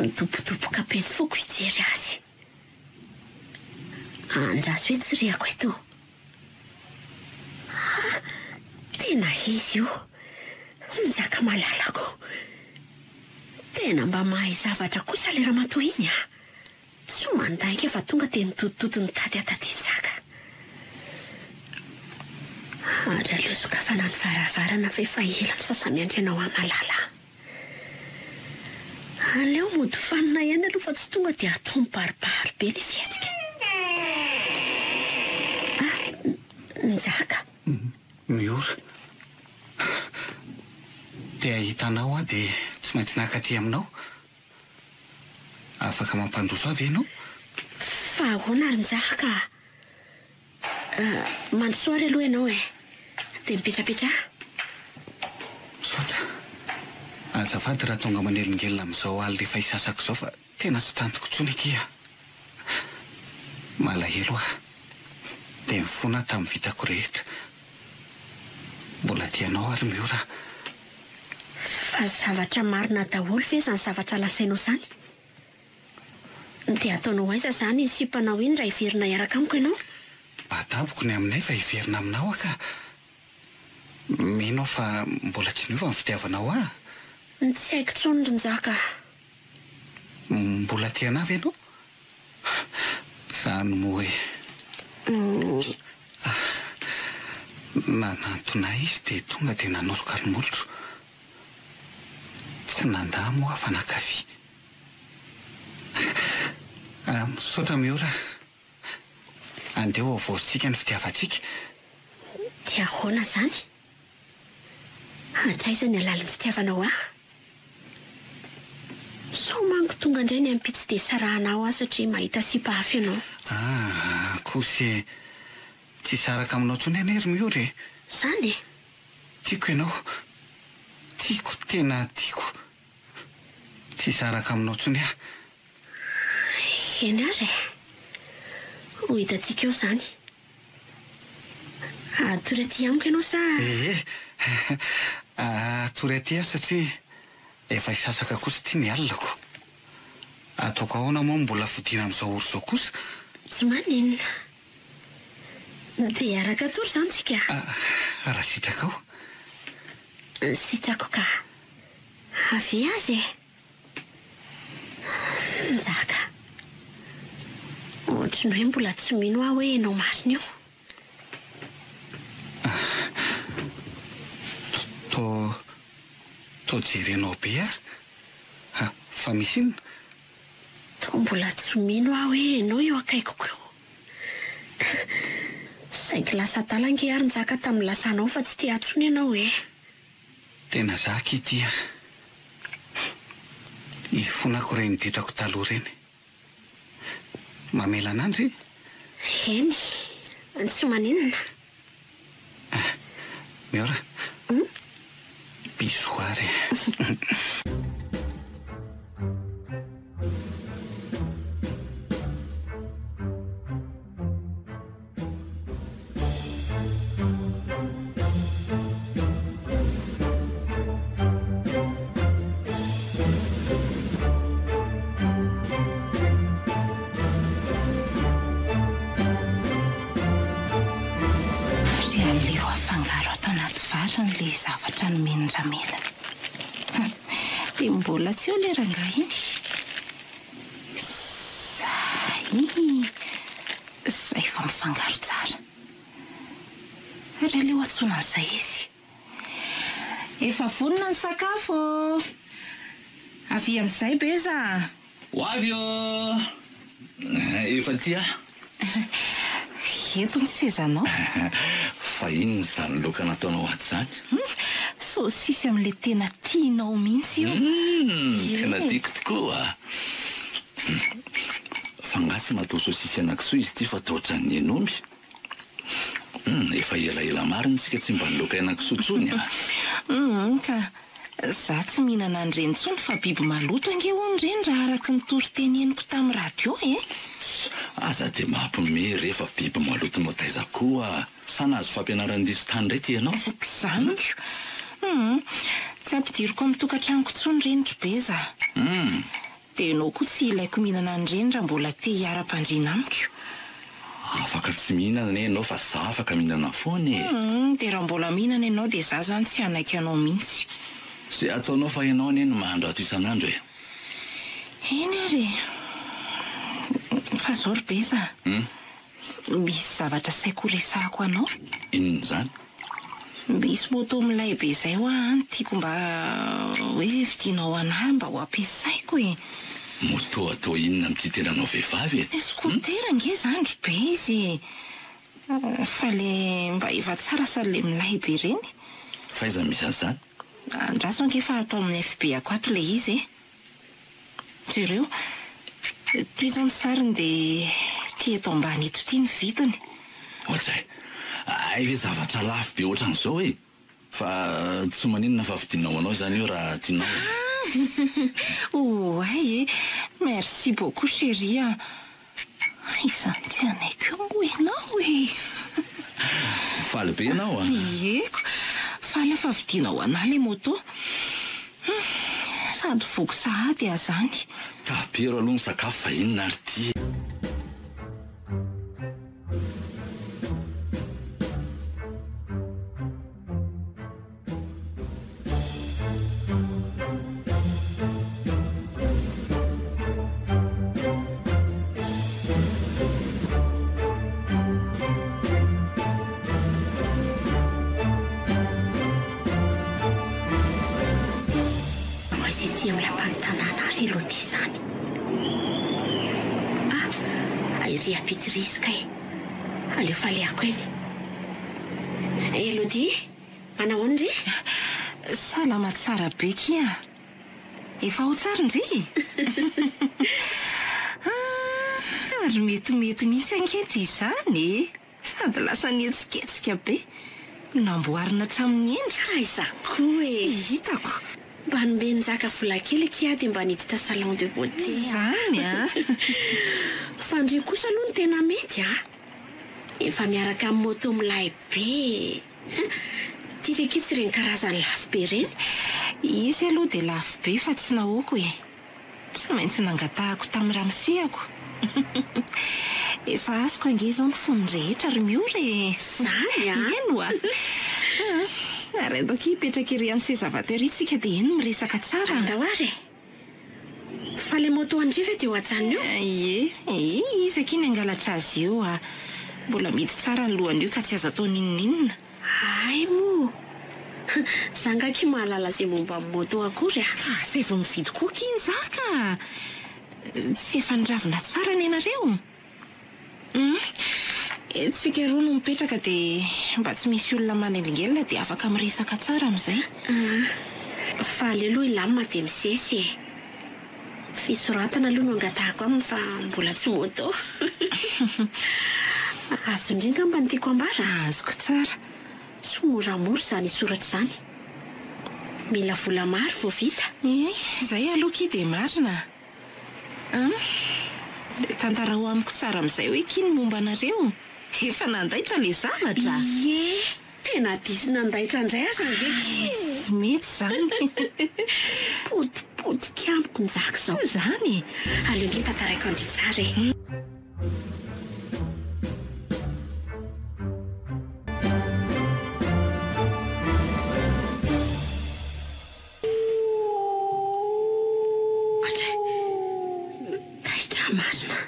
Midobodoboka be ny foko hijery azy. Andraso hoe tsirihako eto. Ah! Tena izy io! Njaka malalako! Tena mba mahay zavatra kosa ilay ramatoa iny ah! Tsy mandainga fa tonga dia nitoditody nitady ahy taty Njaka. Ary aleo sokafana ny varavarana fa efa ela no sasa-miandry anao aho malala ah! Aleo mody fanina ihany aloha fa tsy tonga dia atao mibaribary be ilay fihetsika. Ah, Njaka. Miora. Te hahita anao aho dia tsy maintsy naka aty aminao. Afaka mampandroso ahy ve ianao? Fa ahoana ry Njaka a? Mandrosoa ary aloha ianao e! Dia mipetrapetraha. Misaotra. Azafady raha tonga manelingelina amin'izao alina efa hisasaka izao fa tena tsy tantiko intsony akia a! Malahelo aho. Dia mifona aho tamin'ny vitako rehetra. Mbola tia anao aho ry Miora a! Fa zavatra marina daholo ve izany zavatra lazainao izany? Dia ataonao aiza izany iny sipanao iny raha hiverina hiaraka amiko ianao? Adaboko ny aminay fa hiverina aminao aho ka. Mino aho fa mbola tsy niova ny fitiavanao ahy. Tsy haiko intsony ry Njaka a. Mbola tia anah ve ianao? Izany moa e. Nanantona ahy izy dia tonga dia nanoroka ny molotro. Tsy nandà moa aho fa nankafy. Misaotra Miora a. Andeha ho havaozintsika ny fitiavantsika. Dia ahoana izany? Hatraiza ny halalin'ny fitiavanao ahy? Sao manko tonga indray ny ampitso dia sarahanao aho satria mahita sipa hafa ianao. Ah, kosa e! Tsy hisaraka aminao intsony anie ry Miora e! Izany e? Tiako ianao. Tiako, tena tiako. Tsy hisaraka aminao intsony aho. Eny ary e. Ho hitantsika eo izany. Hatory aty amiko ianao sa? Ee. Hatory aty aho satria efa hisasaka kosa ity ny alina ko. Ataoko ahoana moa mbola fodiana amin'izao ora izao kosa? Tsy maninona. Dia hiaraka hatory izany tsika? Raha sitrakao. Sitrako ka. Avia aza e! Njaka. Ohatry ny hoe mbola tsy mino aho hoe ianao marina io. Toa, toa jerenao be aho. Ha, fa misy inona? Toa mbola tsy mino aho hoe ianao eo akaikiko eo. Saingy lasa adala ange ary Njaka tamin'ny lasanao fa tsy te intsony ianao e! Tena za aky ity a! Ifonako ireny ditrako taloha ireny. Mamela anah ndry? Eny, tsy maninona. Ah, Miora. Bisous ary e. Ary aleo afangaro ato anaty vary ny le zavatra nomen'i Ramela. Dia mbola tsy eo le rangahy iny. Zay. Zay vao mifangaro tsara. Ary aleo antsoina amin'izay izy. Efa vonona ny sakafo ô! Avia amin'izay Beza a! Ho avy ô! Efa aty aho. Eto ny sezanao. Fa inona izany laoka nataonao ato izany? Saosisy amin'ilay tena tianao mihitsy io. Humm! Tena tiako tokoa. Fa nga tsy natao saosisy henakisoa izy ity fa toa ohatran'ny hen'omby? Humm, efa elaela marina isika tsy mba niloaka henakisoa intsony a! Humm ka, za tsy mihinana an'ireny intsony fa biby maloto ange hono ireny raha araka ny toriteny henoko tamin'ny radio e! Tss, aza dia mampime re fa biby maloto notaiza koa! Sa nahazo fampianaran-diso tany indray ity ianao? Izany ko! Humm, tsy ampidiriko amin'ny tokantranoko intsony ireny ry Beza a! Humm. Dia ianao koa tsy ilaiko mihinana an'ireny raha mbola te hiara-pandriana amiko. Afaka tsy mihinana anie ianao fa za afaka mihinana foana e! Humm, dia raha mbola mihinana ianao dia za zany tsy hanaiky anao mihitsy. Izay ataonao fa ianao anie no mahandro ato isan'andro e! Eny ary e! Fa zao ry Beza a! Humm. Misy zavatra saiko horesahako anao. Inona izany? Misy moto milay be izay hoa an tiako mba hoe vidianao anah mba ho ampiasaiko e. Moto atao inona amin'ity tenanao vehivavy e? Scooter ange izany ry be izy e. Fa le mba efa tsara sady le milay be ireny. Fa aiza no misy an'izany? Andraso ange fa ato amin'ny FB ako ato le izy e. Jereo. Ty zao ny sariny de ty eto ambany eto ty ny vidiny. Ohatray. Hay ve zavatra lafo be ohatran'izao e! Fa tsy maninona fa vidinao ho anao izany io raha tianao e. Oay e! Merci beaucoup chérie a! Hay izany tsy hanaiky eo moa ianao e! Faly be ianao a! Ieko! Faly aho fa vidinao ho anah ilay moto. Hum! Sady voky sahady aho izany. Tapero aloha ny sakafo fa inona ary ity e! Aiza ety amin'ny lapan'ny tanàna ary Elodie izany? Ah, ery Apitrice kay. Aleo fa alehako eny. Elodie, manao ahoana ndry? Salama tsara be kia. Efa ao tsara ndry? Ah, ary metimety mihitsy ange ndry izany e! Sady lasa nihetsiketsika be. Namboarina hatramin'ny endrika. Aiza koa e! Hitako. Mba nomen'i Njaka vola kely akia dia mba niditra salon de beauté a! Izany a! Fa ndry kosa aloha no tena mety a! Efa miaraka amin'ny moto milay be e! Ty ve akia tsy ireny karazany lafo be ireny? Izy aloha dia lafo be fa tsy nahoako e! Tsy maintsy nangatahako tamin'ny ramosehako. Efa azoko ange izao ny fon'ny rehetra ry Miora e! Izany an! Eny oa! Ary andao akia hipetraka ery amin'ny seza vato ery tsika dia eny miresaka tsara. Andao ary e! Fa ilay moto an-dry ve dia ho ajanona eo? Ie, ie, iza akia ny hangalatra azy eo a! Mbola mihidy tsara ny lohany io ka tsy azo atao n'inon'inona. Hay moa! Za nga ki mahalala ze momba ny moto akory a! Ka asaivo mividy koa ki Njaka a! Tsy efa niravina tsara nenareo? Hum! Tsika roa no mipetraka dia mba tsy misy olona manelingelina dia afaka miresaka tsara amin'izay. Hum! Fa aleo aloha hilamina dia misesy e! Fisoratana aloha no angatahako aminy fa mbola tsy moto. Azon-dry angamba ny tiako ambara? Azoko tsara. Tsy moramora izany hisoratra izany. Mila vola maro vao vita. Ie, izay aloha ki dia marina. Hum, tantarao amiko tsara amin'izay hoe ki ny momba anareo. Efa nandaitra ilay zavatra? Ie, tena diso nandaitra indray aza ange ki e! Tsy mety izany. Potipotika amiko njaka izao. Izany e! Aleo ange tantaraiko an-dry tsara e! Andray, taitra marina.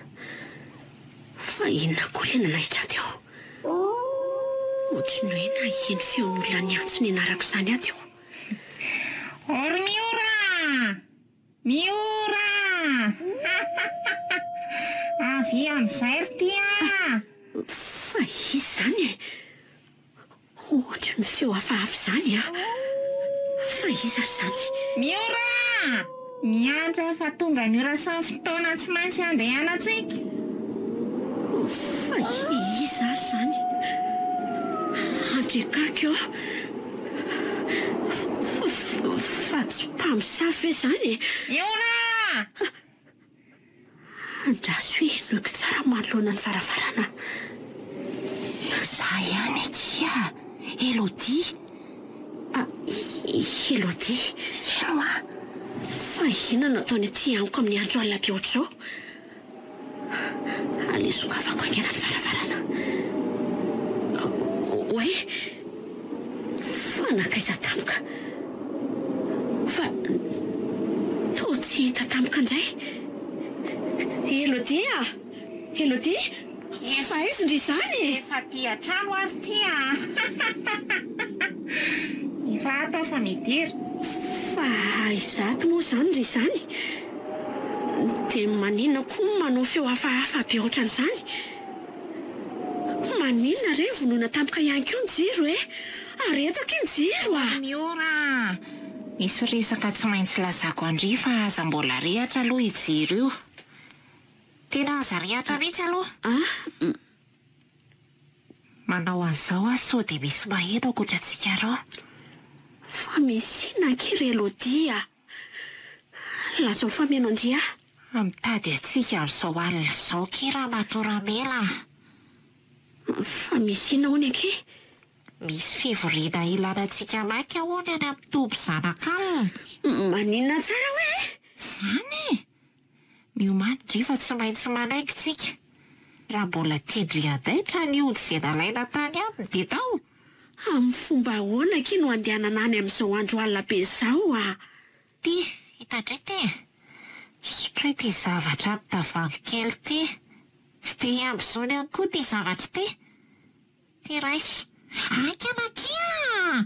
Fa inona koa ilay nanaitra ahy teo? Ohatry ny hoe naheno feon'olona niantso ny anarako izany aho teo. Ô ry Miora a! Miora a! Avia amin'izay ry ty a! Fa iza izany e? Ohatry ny feo hafahafa izany an! Fa iza ary izany? Miora a! Miandry aho fa tonga ny ora sy ny fotoana tsy maintsy handehanantsika. Fa iza ary izany? Andriakako ô! Fa tsy mpamosavy ve izany e? Miora a! Andraso hoe henoiko tsara manoloana ny varavarana. Za ihany akia a! Elodie! Ah, Elodie! Heno a! Fa inona no ataony aty amiko amin'ny andro alina be ohatr'izao? Aleo sokafako haingana ny varavarana. Oay! Fa nankaiza tampoka? Fa toa tsy hita tampoka indray. Elodie a! Elodie! Fa aiza ndry izany e? Efa aty an-trano ary ity a! Efa ato aho fa midira. Fa izato moa izany ry izany? Dia maninona koa no manao feo hafahafa be ohatran'izany? Maninona re vonoina tampoka ihany koa ny jiro e? Areto akia ny jiro a! Miora a! Misy resaka tsy maintsy lazako an-dry fa aza mbola rehatra aloha io jiro io. Tena aza rehatra mihitsy aloha. Ah! Manao an'izao aho sao dia misy maheno ankoatra antsika roa. Fa misy inona akia ry Elodie a? Lazao fa mihaino an-dry aho. Mitady antsika amin'izao alina izao akia Ramatoa Ramela a! Fa misy inona hono akia? Misy fivoriana ilana antsika maika hono any amin'ny toby Zanakalina. Maninona tsara hoe? Izany e! Miomàna ndry fa tsy maintsy manaiky tsika. Raha mbola tian-dry handaitra ny ody izay nalaina tany aminy dia tao. Amin'ny fomba ahoana akia no andehanana any amin'izao andro alina be izao a? Ty, hita ndray ty e! Sotroy ity zavatra amin'ny tavoahangy kely ity. Dia ambozony ihany koa ity zavatra ity. Ty raiso. Haingana akia!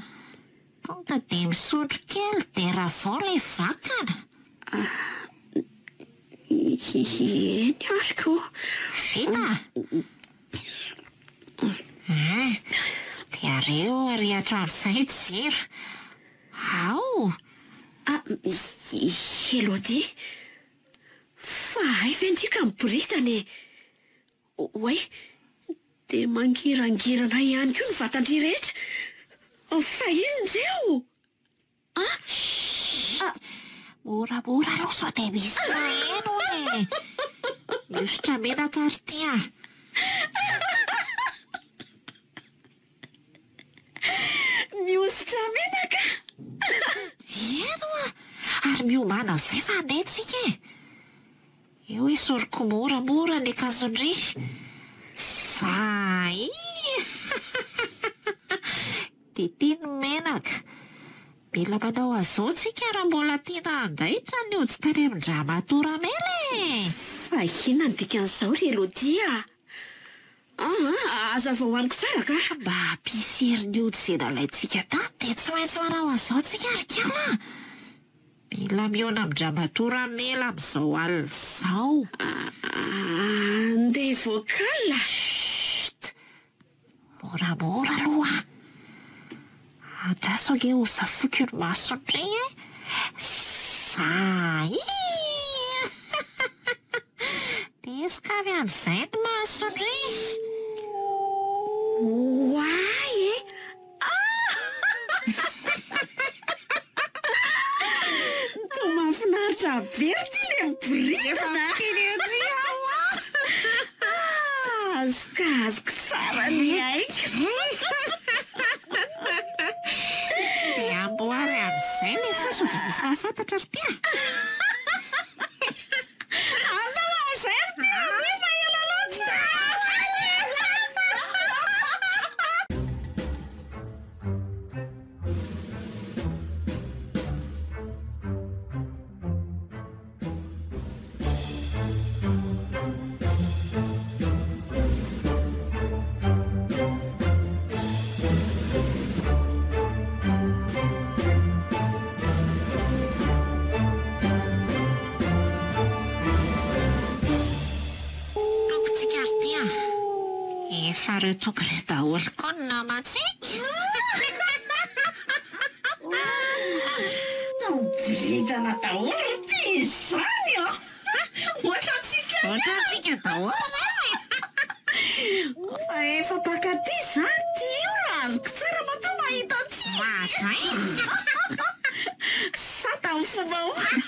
Tonga dia misotro kely dia ravao ilay vakana. Eny ary ko. Vita? Hein, dia areo ary hatramin'izay ny jiro. Ao! Ah, Elodie, fa hay ve ndry ka miboridana e? Oay, dia mangirangirana ihany koa ny vatan-dry rehetra. Fa inona ireo? An? Chut! Moramora aloha sao dia misy maheno e! Mihosotra menaka ary ity an! Mihosotra menaka? Eny oa! Ary miomàna amin'izay fa handeha tsika e! Eo esoriko moramora ny akanjon-dry. Zay! Dia ity ny menaka. Mila manao azao tsika raha mbola tiana handaitra ny ody tany amin-dRamatoa Ramela e! Fa inona no dikan'izao ry Elodie a? Aa, hazavao amiko tsara ka! Mba hampisy hery ny ody izay nalaintsika tany dia tsy maintsy manao an'izao tsika ry kala a! Mila mihaona amin-dRamatoa Ramela amin'izao alina izao. Andeha vocal a! Chut! Moramora aloha a! Andraso ange ho safoiko ny masonry e! Zay! Tesoka avy amin'izay ny masonry! Oay e! Toa mahafinaritra be ry ty le miboridana. Efa miteny an-dry aho an! Azoko azoko tsara ny aiko. Dia amboary amin'izay le feo sao dia misy mahafantatra ry ty a! Andao amin'izay ry ty a! Efa ela loatra! Tompontsika ry ty a! Efa reo tonga reo daholo koa ny namantsika. Miboridana daholo ry ty izany an! Ohatrantsika ihany. Ohatrantsika daholo reo e! Fa efa mpankatỳ izany ty io raha azoko tsara matoa mahita an'ity. Ohatray. Sa tamin'ny fomba ahoana?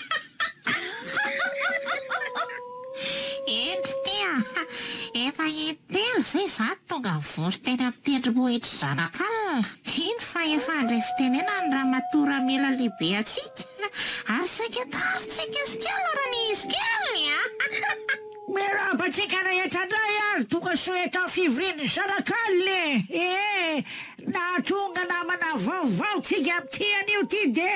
Eny ry ty a! Efa intelo izay izaho tonga nivory teny amin'ny tendrombohitr'i Zanakalina. Iny fa efa handray fitenenana ny ramatoa Ramela lehibe antsika ary saika tarintsika sy kely raha ny izy kely a! Miarahaba antsika rehetra indray ary tonga soa eto amin'ny fivorian'ny Zanakalina e! Ee, nahatonga namana vaovao tsika amin'ity anio ity dia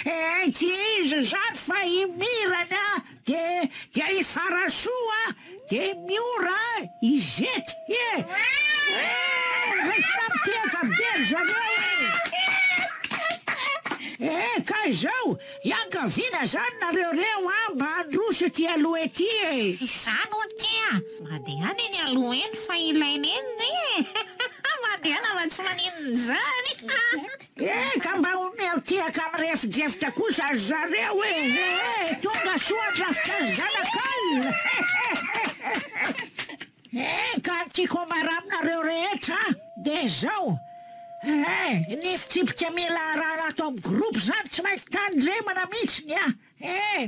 ee, tsy iza izany fa i Mirana dia dia i Farasoa dia i Miora i Zety e! Ee, raisina mitehaka be ry zareo e! Eh, ka izao, iangaviana izany nareo reo an, mba handroso ety aloha ety e! Izany hono ty a! Mandehana eny aloha eny fa ilaina eny re e! Mandehana fa tsy maninona izany! Eh, ka mba omeo tehaka mirefodrefotra kosa ry zareo e! Eh, tonga soa ny rafitra ny zanak'alina! Eh, ka ny tiako ambara aminareo rehetra dia izao, eh, ny fitsipika mila arahana ato amin'ny groupe izany tsy maintsy tandremana mihitsy ny ahy. Eh,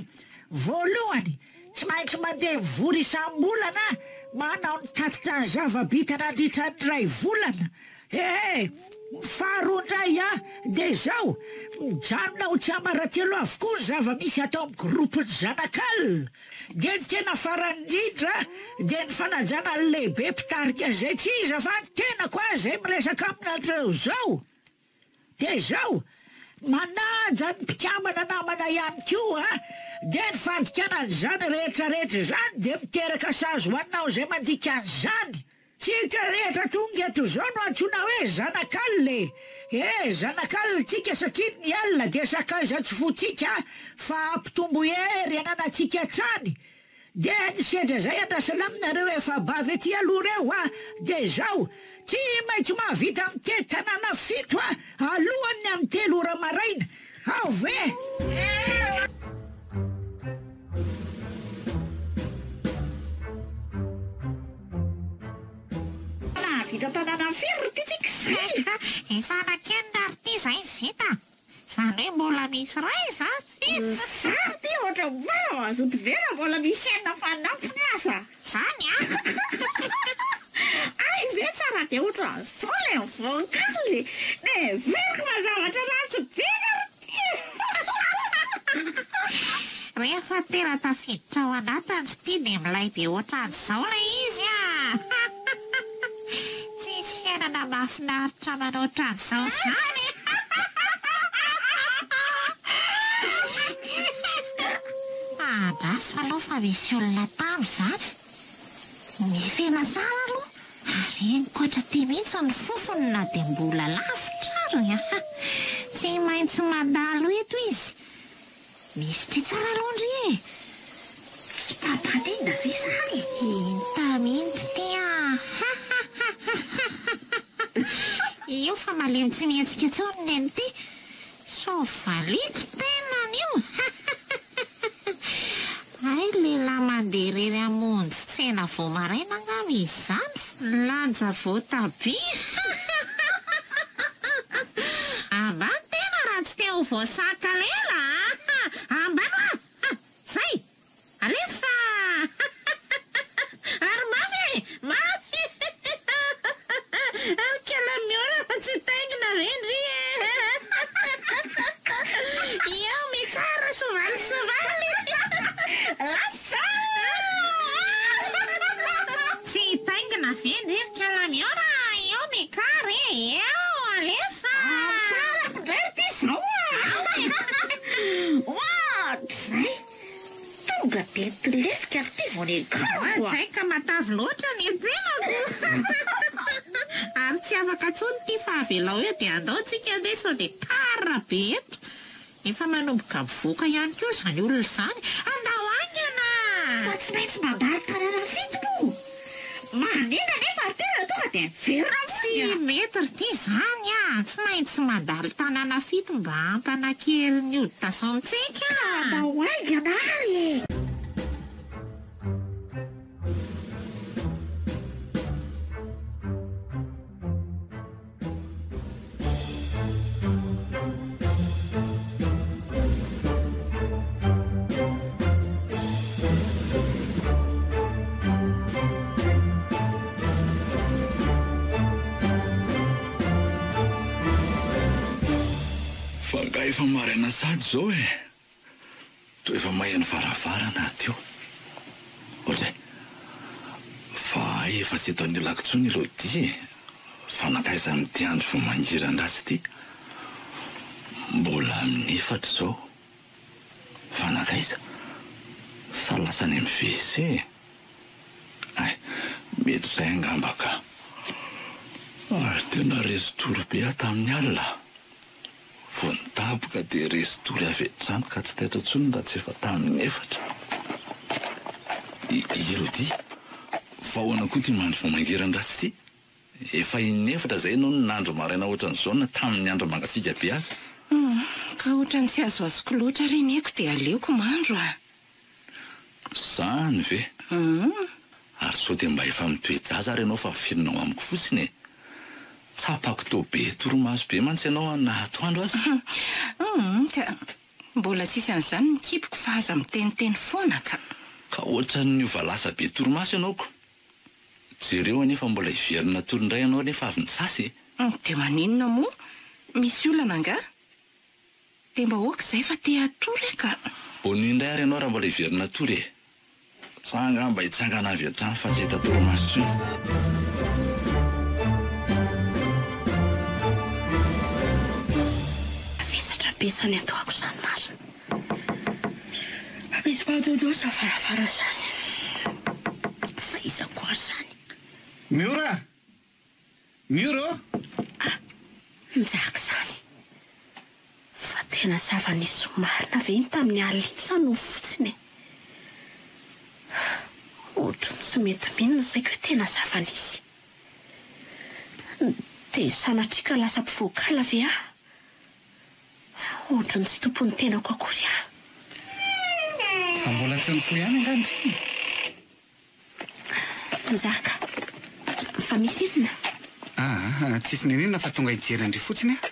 voalohany, tsy maintsy mandeha mivory isam-bolana manao ny tatitra ny zava-bita nandritra ny iray volana. Eh, ny faharoa indray an, dia izao, mijanona ho tsiambaratelo avokoa ny zava-misy ato amin'ny groupe-n'ny Zanak'alina. Dia ny tena farany indrindra dia ny fanajana ny lehibe mpitarika izay tsy iza fa ny tenako aho izay miresaka aminareo izao. Dia izao, manaja ny mpikambana namana ihany koa, dia ny fandikana an'izany rehetra rehetra izany dia miteraka sazy ho anao izay mandika an'izany. Tsika rehetra tonga eto izao no antsoina hoe zanak'alina e! Eh, zanak'alina tsika satria ny alina dia sakaiza tsy fotsika fa hampitombo hery ananantsika hatrany. Dia ny sendra izay andrasana aminareo efa-bavy ety aloha ireo a! Dia izao, tsy maintsy mahavita mitety tanàna fito a! Alohan'ny amin'ny 3 ora maraina. Ao ve? Nahavita tanàna firy ry ty tsika izay? Efa anakenina ary ty izay vita. Zany hoe mbola misy iray zany sisa. Zany ty ohatran'ny mba mazoto be raha mbola misy enina fanampiny aza. Zany an! Hay ve tsara be ohatran'izao ilay voankazo le neveriko fa zavatra ratsy be ary ty e! Rehefa tena tafiditra ao anatiny ry ty dia milay be ohatran'izao ilay izy an! Tsisy fiainana mahafinaritra manao ohatran'izao izany e! Andraso aloha fa misy olona tamy izany. Miafena tsara aloha ary henoko hatraty mihitsy ny fofony na dia mbola lavitra ary. Tsy maintsy mandalo eto izy. Mizotra tsara aloha ndry e! Tsy mpampaninona ve izany e? Inta mihitsy ity an! Io fa malemy tsy mihetsika intsony neny ity! Sao valiako tenany io! Hay lehilahy mandeha irery hamonjy tsena vao maraina angamba izy izany fa nilanja voatabia! Ambany tena raha tsy te ho voasaka lela a! Ambany hoa! Zay! Alefa! Ary mafy e! Mafy! Ary kala mihoana fa tsy taingina ve ndry e! Eo mikara soavaly soavaly! Lasa! Tsy taingina ve ndry ry kala mihoana? Eo mikara e! Eo alefa! Tsara indray ry ty zao a! Oadray! Tonga dia nitolefika ry ty vao niakaro a! Oadray ka matavy loatra ny tenako! Ary tsy afaka intsony ity fa avelao eo dia andao tsika andeha sao dia tara be eto! Efa manomboka mivoaka ihany koa izany olona izany. Andao haingana! Fa tsy maintsy mandalo tanàna fito moa! Manina anefa ry ty raha tonga dia miverina mody a! Tsy mety ry ty izany a! Tsy maintsy mandalo tanàna fito mba hampanakery ny hodi-tazomintsika! Ka andao haingana ary e! Fa angaha efa maraina sahady izao e? Toa efa may ny varavarana teo. Ohatray. Fa hay efa tsy eto anilako intsony i Lodie e. Fa nankaiza amin'ity andro vao mangiran-dratsy ity? Mbola amin'ny efatra izao. Fa nankaiza? Sa lasa any amin'ny WC e? Hay, mety izay angamba ka. Ary tena resin-tory be aho tamin'ny alina. Vao nidaboka dia resy tory avy hatrany ka tsy taitra intsony raha tsy efa tamin'ny efatra. I Elodie, fa ahoana koa ity mandry vao mangiran-dratsy ity? Efa in'efatra izay ianao no nandro maraina ohatran'izao na tamin'ny andro mangatsiaka be aza. Hum, ka ohatran'ny tsy azoazoko loatra re ny aiko dia aleoko mandro a! Izany ve? Hum. Ary sao dia mba efa mitoe-jaza ary ianao fa afirinao amiko fotsiny e? Tsapako toa be torimaso be mantsy ianao na atoandro aza. Hum, ka mbola tsisy an'izany ny kiboko fa aza miteniteny foana ka. Ka ohatran'ny niova lasa be torimaso ianao ko. Jereo anie fa mbola hiverina hatory indray ianao nefa avy nisasa e! Dia maninona moa? Misy olana angaha? Dia mba ok izay fa te hatory aho ka. Bonne nuit indray ary ianao raha mbola hiverina hatory e! Za angamba hitsangana avy hatrany fa tsy hahita torimaso intsony. Vesatra be izany atoako izany marina. Misy madodosa varavara izany. Fa iza koa ary izany? Miora! Miora ô! Ah! Njaka izany. Fa tena zava-nisy marina ve iny tamin'ny alina iny sa nofy fotsiny e? Ohatry ny tsy mety mino ny saiko hoe tena zava-nisy. Dia sanatria ka lasa mpivoakala ve aho? Ohatry ny tsy tompon'ny tenako akory aho. Fa mbola tsy nifoha ihany angaha ndry? Njaka, fa misy inona? Aa, tsisy n'inon'inona fa tonga hijery an-dry fotsiny aho.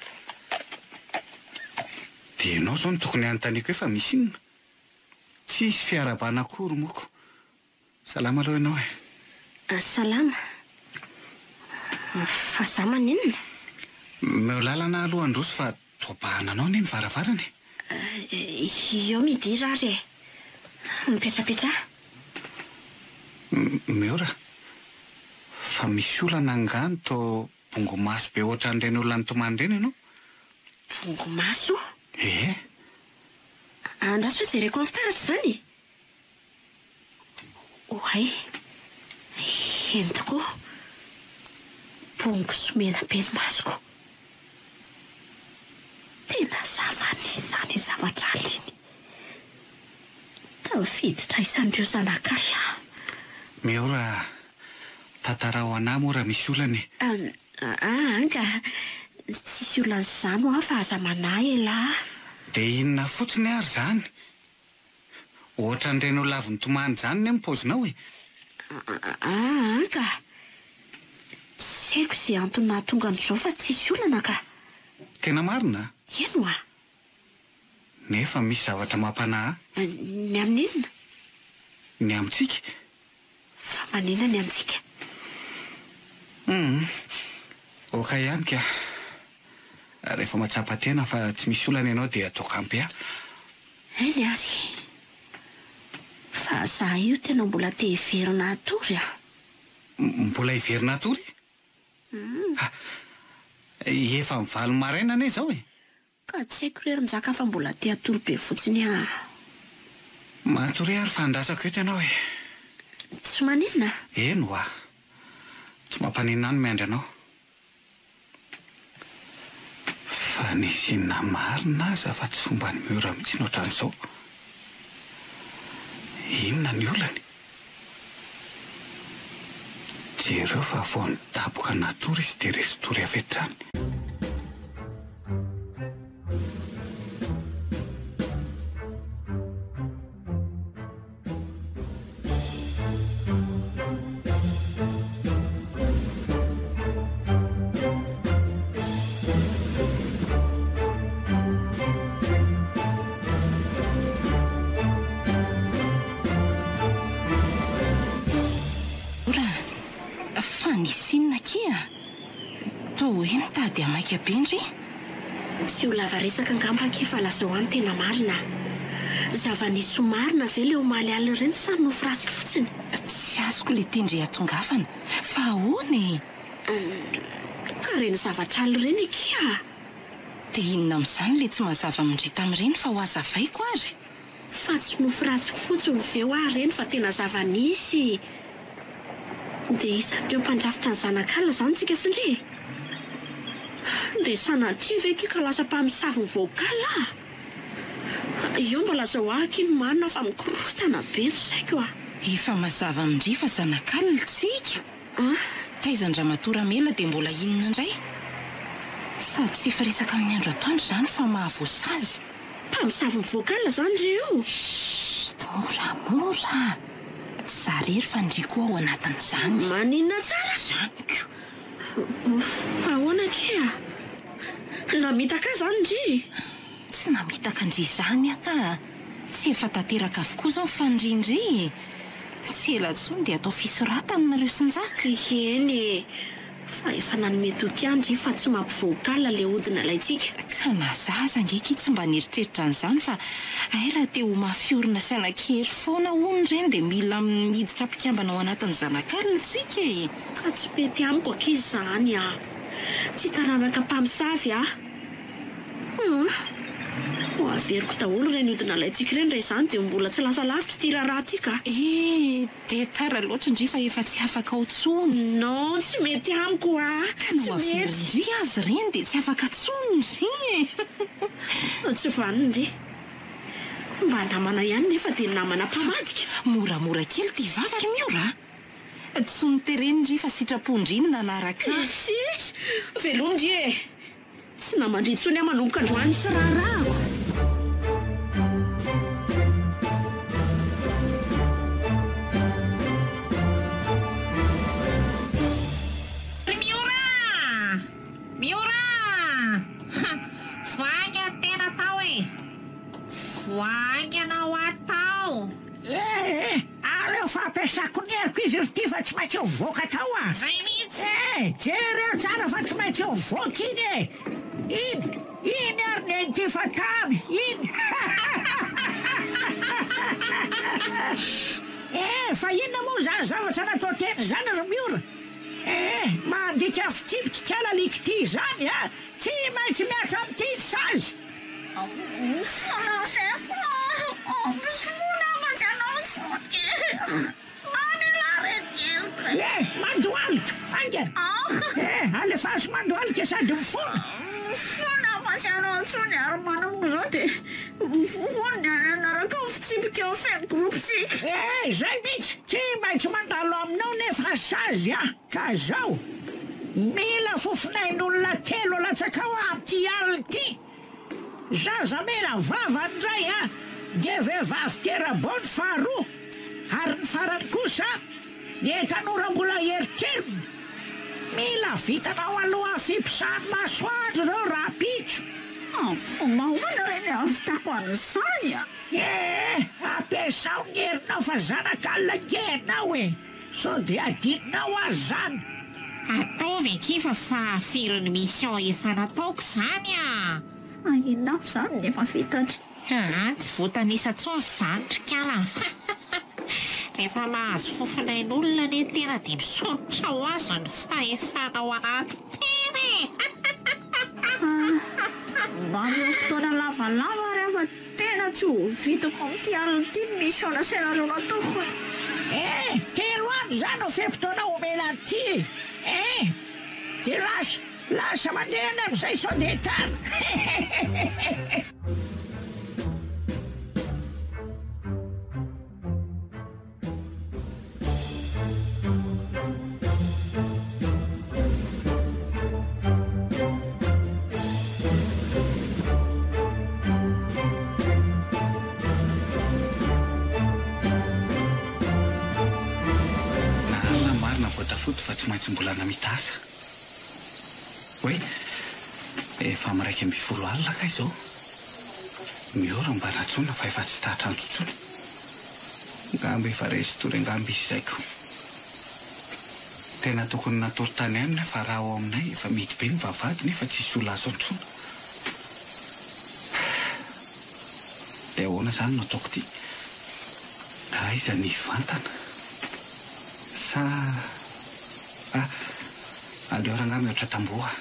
Dia ianao izao no tokony hanontaniako hoe fa misy inona? Tsisy fiarahabana akory moa ko. Salama aloha ianao e. Salama. Fa za maninona? Omeo lalana aloha handroso fa toa bahana anao anie ny varavarana e. Eo midira ary e. Mipetrapetraha. Miora, fa misy olana angaha no toa bongo maso be ohatran'ireny olona nitomany ireny ianao? Bongo maso? Ee. Andraso hoe jereko amin'ny fitaratra izany e. Oay, eny tokoa, bongo sy mena be ny masoko. Tena zava-nisy izany iny zavatra alina iny. Tafiditra isan'ireo zanak'ala aho. Miora, tantarao anah moa raha misy olana e. Aa ka, tsisy olana izany hoa fa aza manahy elah. Dia inona fotsiny ary izany? Ohatran'ireny olona avy nitomany izany ne ny paozinao e! Aa ka! Tsy haiko izay antony nahatonga an'izao fa tsisy olana ka! Tena marina? Eny hoa! Nefa misy zavatra mampanahy ahy. Ny amin'ny inona? Ny amintsika. Fa manina ny amintsika? Humm! Ok ihany ka! Rehefa mahatsapa tena fa tsy misy olana ianao dia ataoko ampy ahy. Eny ary. Fa za io tena mbola te hiverina hatory a! Mbola hiverina hatory? Ha! Efa mivalo maraina anie izao e! Ka tsy haiko re ry Njaka fa mbola te hatory be fotsiny aho. Matoria ary fa andrasako eto ianao e! Tsy maninona? Eny hoa! Tsy mampaninona ahy ny miandry anao. Fa nisy inona marina aza fa tsy fomban'i Miora mihitsy ny ohatran'izao. Inona ny olany? Jereo fa vao nidaboka natory izy dia resy tory avy hatrany. Ora, fa nisy inona akia? Toa hoe mitady hamaika be ndry? Tsy ho lava resaka angamba akia fa lazao ahy ny tena marina a! Zava-nisy marina ve le omaly alina ireny sa nofy ratsy fotsiny? Tsy azoko le tian-dry hatongavana fa ahoana e? Ka ireny zavatra alina ireny akia a! Dia inona amin'izany le tsy mazava amin-dry tamin'ireny fa ho hazavaiko ary? Fa tsy nofy ratsy fotsiny ve hoa ireny fa tena zava-nisy? Dia isan'ireo mpandrafitra ny zanak'ala izany tsika sy ndry e? Dia sanatria ve akia ka lasa mpamosavy ny vocal ah? Io mba lazao ahy akia ny marina fa mikorontana be ny saiko ah. Efa mazava amin-dry fa zanak'alina tsika. Taizan-dRamatoa Ramela dia mbola inona indray? Sady tsy firesaka amin'ny andro atoandro izany fa mahavoasazy. Mpamosavy ny vocal izany ry io? Chut, moramora! Tsy za rery fa ndry koa ao anatin'izany. Maninona tsara? Izany ko. Fa ahoana akia? Namitaka ahy izany ndry? Tsy namitaka ndry izany aho ka! Tsy efa tanteraka avokoa izao ny fanirian-dry e! Tsy ela intsony dia atao fisoratana nareo sy Njaka. Eny e! Fa efa nanome toky ahy ndry fa tsy mampivocal le ody nalaintsika. Ka na za aza ange ki tsy mba nieritreritra an'izany fa hay raha te ho mafy orina sy hanan-kery foana hono ireny dia mila miditra mpikambana ao anatin'ny zanak'alina tsika e! Ka tsy mety amiko akia izany a! Tsy taranaka mpamosavy aho. Hum! Ho averiko daholo ireny ody nalaintsika ireny raha izany dia mbola tsy lasa lavitra ity raharaha ity ka! Eh! Dia tara loatra ndry fa efa tsy afaka ao tsony. Non, tsy mety amiko a! Ka Tsy mety. noaverin-dry azy ireny dia tsy afaka tsony ndry e! Tsy vanona ndry. Mba namana ihany nefa dia namana mpamadika. Moramora kely ity vava ry Miora a! Tsy notereny ndry fa sitrapon-dry no nanaraka ahy. Esy! Veloma ndry e! Tsy namandry intsony aho manomboka androany tsy raharahako. Ry Miora a! Miora a! Ha! Voahainga ny tena tao e! Voahaingana ho atao! Eh eh! Aleo fa ampiasako ny heriko izy ry ty fa tsy maintsy mivoaka tao ah! Zay mihitsy! Eh! Jereo tsara fa tsy maintsy mivoaka iny e! Iny! Iny ary ny ain'ity fa tamy! Iny! Eh! Fa inona moa izany zavatra natao teny izany ry Miora? Eh! Mandika fitsipika kala likity izany ah! Tsy maintsy mihatra amin'ity ny sazy! Mifona sefo a! Mifona fa tsy hanao intsony e! Mamelà re ny heloka e! Eh! Mandohalika! Haingana! Eh! Alefaso mandohalika sady mifona! Mifona fa tsy hanao intsony ary manomboka izao dia vonona ny hanaraka ny fitsipika mifehy ny groupe-tsika! Eh! Izay mihitsy! Tsy maintsy mandalo aminao nefa sazy a! Ka zao! Mila fofonain'olona telo latsakao aho amin'ity alina ity! Zaza mena vava indray a! Dia vehivavy tera-bao ny faharoa, ary ny farany kosa dia tanora mbola eritreriny. Mila vitanao alohan'ny fiposahan'ny masoandro ireo rahampitso. Fomba ahoana re ny hahavitako an'izany a? Ee, ampiasao ny herinao fa zanak'alina ange ianao e! Sao dia adinonao aza izany? Ataovy akia fa fahafirin'ny mission efa nataoko izany a! Fa inona avy izany no efa vitan-dry? Aa tsy voatanisa intsony izany ry kala a! Rehefa mahazo fofonain'olona anie tena dia misondrotra ho azy ny fahefana ao anaty tena e! Mba omeo fotoana lavalava ary aho fa Tena tsy ho vitako amin'ity alina ity ny mission nasainareo nataoko e! Eh! Telo andro izany no fe-potoana omena an'ity e! Eh! Dia lasa, lasa mandeha any amin'izay sao dia tara! Hehehehe! Marina marina voatafody fa tsy maintsy mbola namita asa. Oay, efa am 11 alina kay izao. Miora mba nantsoina fa efa tsy tratra antso intsony. Angamba efa resy tory angamba izy izay ko. Tena tokony natory tany aminy aho fa raha ao aminay efa mihidy be ny vavahady nefa tsisy olona azo antsoina. Dia ahoana izany no ataoko ity? Aiza ny hivantana? Sa ah, aleo rangahy mihoatra tamboho ah.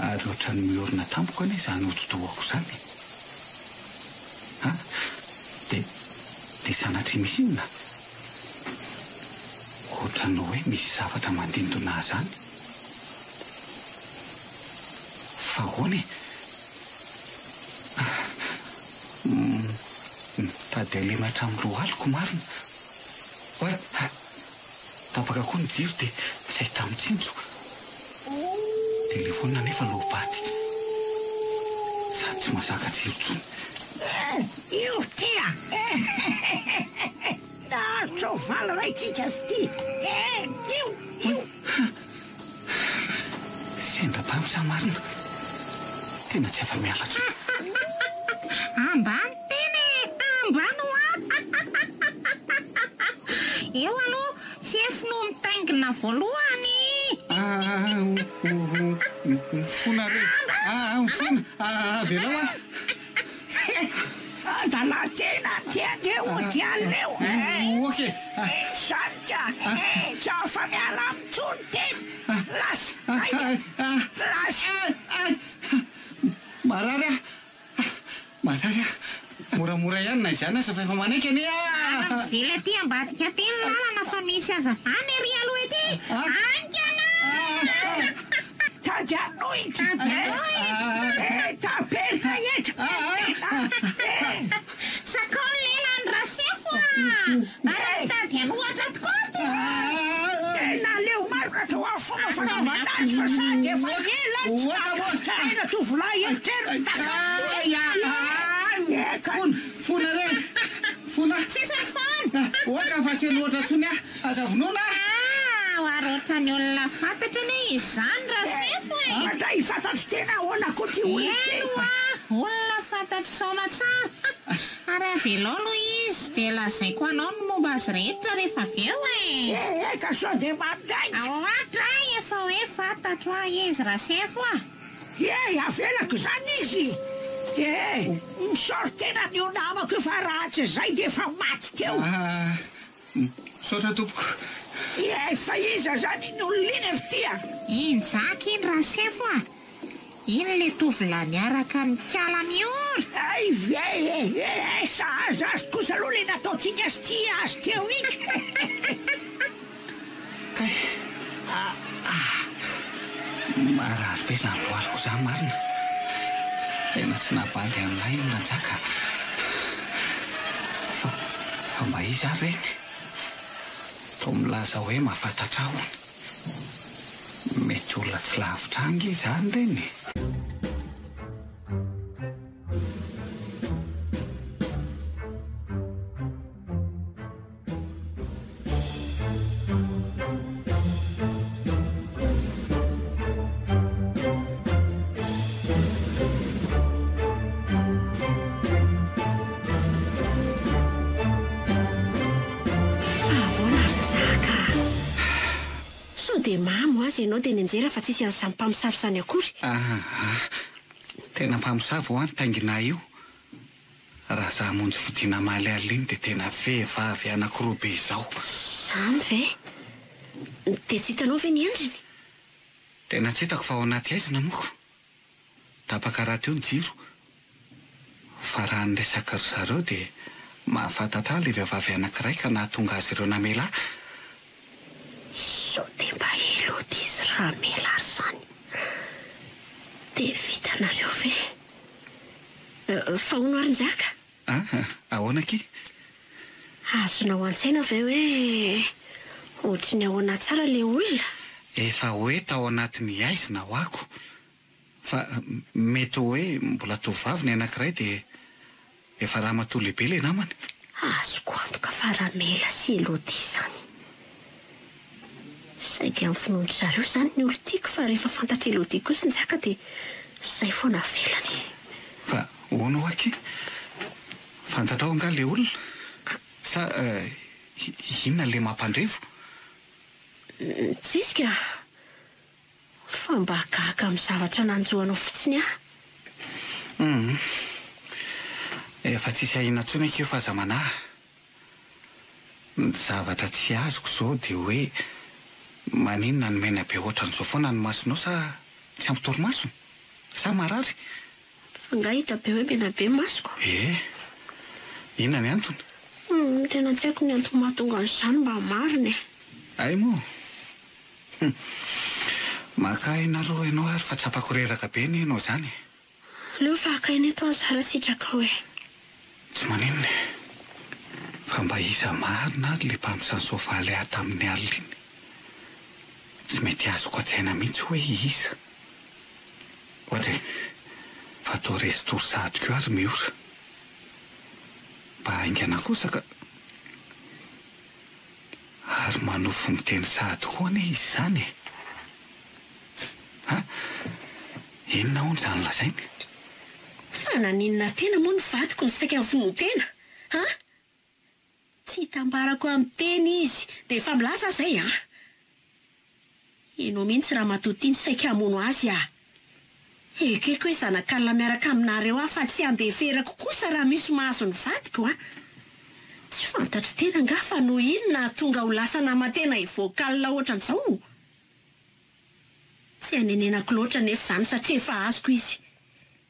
Ary ohatran'ny miorina tampoka anie izany hodi-dohako izany e! A! Dia, dia sanatria misy inona? Ohatran'ny hoe misy zavatra mandindona ahy izany. Fa ahoana e? Mitady halemy hatramin'ny lohaliko marina. Oay! Tapaka koa ny jiro dia tsy ahita-mitsinjo. Telefaonina anefa loa-paty. Sady tsy mahazaka jiro intsony. Eh! Io ty a! Eh! Nahazo soavaly iray tsika sy ty! Eh! Io! Io! Sendra mpamsa marina. Tena tsy afa-miala intsony. Ambany tena e! Ambany hoa! Eo aloha sefo no mitaingina voalohany. Ah, mifona re. Ah, mifona. Ah, avelao aho. Adala tena ty andeha hody aleo eh. Ok. Izany ka eh, tsy afa-miala aminy intsony tena. Lasa, haingana. Lasa. Marary aho. Marary aho. Moramora ihany na izany aza fa efa manaiky anie aho. Aza mivily aty ambadika aty ny lalana fa misy hazavana ery aloha ety. Haingana! Tady hanohitra eh! Taperina eto eh! Sakao ny lelany Rasefo a! Ary mitady hanohatra tokoa ty! Tena aleo marina tao amin'ny fomba fanaovana azy fa sady efa ela tsy nankasitrahina tovolahy eritreriny takatoy e! Fona, fona re! Fona! Tsisy ny fona! Oka fa tsy hanohatra intsony aho! Aza vonoina aho! Ah, ary ohatran'ny olona fantatra anie izany Rasefo e! Mandray fantatro tena ahoana koa ty olona ity? Eny hoa, olona fantatro soamatsara. Ary avelao aloha izy dia lazaiko anao ny momba azy rehetra rehefa avy eo e! Eh eh, ka sao dia mandainga! Ohatra, efa hoe fantatro aho izy Rasefo a! Eh, avelako izany izy! Eh, misaory tena an'io namako io fa raha tsy izay dia efa maty teo! Ah, misaotra tompoko. Eh, fa iza izany iny olona iny ry ty a? Iny Jaky iny Rasefo a! Iny le tovolahy miaraka amin'i Kala Miora! Hay ve e! Eh, sahaza azy kosa aloha le nataontsika sy tia azy teo iny! Kay! Ah! Ah! Marary be izany lohaliko izany marina! Tena tsy nahabandy an'ilay iny Ranjaka a! Fa, fa mba iza ary ireny? Toa milaza hoe mahafantatra ahy hono. Mety olona tsy lavitra ahy ange izany ireny e! Fa ahoana ry Njaka a? Sao dia mamo aza ianao dia nianjera fa tsisy an'izany mpamosavy izany akory? Aa, tena mpamosavy hoa ny taingina io. Raha za hamonjy fodiana hamaly alina iny dia tena vehivavy anakiroa be izao. Izany ve? Dia tsy hitanao ve ny endriny? Tena tsy hitako fa ao anaty haizina moko. Tapaka rahateo ny jiro. Fa raha ny resaky ry zareo dia mahafantatra ahy ilay vehivavy anakiray ka nahatonga azy ireo namela ahy. Sao dia mba Elodie sy Ramela ary izany? Dia vitanareo ve? Fa hono ary Njaka? Aa, ahoana akia? Azonao an-tsaina ve hoe ohatry ny ahoana tsara ilay olona? Efa hoe tao anatin'ny haizina ho ako. Fa mety hoe mbola tovovavy ny anankiray dia efa ramatoa lehibe ilay namany. Azoko antoka fa Ramela sy Elodie izany. Saingy amin'ny finoan-dry zareo izany ny olon-tiako fa rehefa fantatr'i Elodie kosa Njaka dia izay foana avelany. Fa hono hoa akia? Fantatrao angaha ilay olona? Sa inona ilay mampandrevo? Tsisy ka! Fa mba gaga amin'ny zavatra nanjo anao fotsiny aho. Humm. Efa tsisy ahiana intsony akia fa aza manahy. Ny zavatra tsy azoko izao dia hoe maninona no mena be ohatran'izao foana ny masonao sa tsy ampy torimaso? Sa marary? Angaha hita be hoe mena be ny masoko? Ee. Inona ny antony? Humm, tena tsy haiko ny antony mahatonga an'izany mba marina e. Hay moa? Hum. Maka aina aloha ianao ary fa tsapako reraka be anie ianao izany e. Aleo fa haka aina eto aza raha sitrakao e. Tsy maninona e. Fa mba iza marina ary ilay mpamosavy soavaly ahy tamin'ny alina iny? Tsy mety azoko an-tsaina mihitsy hoe iza. Ohatra e, fa toa resy tory sahady koa ary Miora. Mba haingana kosa ka. Ary manofy miteny sahady koa anie izy izany e! Ha? Inona hono izany lazainy? Fa naninona tena moa ny vadiko no saika nivono-tena? Ha? Tsy hitambarako amin'ny teny izy dia efa milaza aho izay an! Ianao mihitsy ramatoa ity no saika hamono azy ah! Ekeko hoe zanak'alina miaraka aminareo aho fa tsy handeferako kosa raha misy mahazo ny vadiko an! Tsy fantatry tena angaha fa noho iny nahatonga ho lasa naman-tena hivoaka alina ohatran'izao? Tsy hanenenako loatra anefa izany satria efa azoko izy.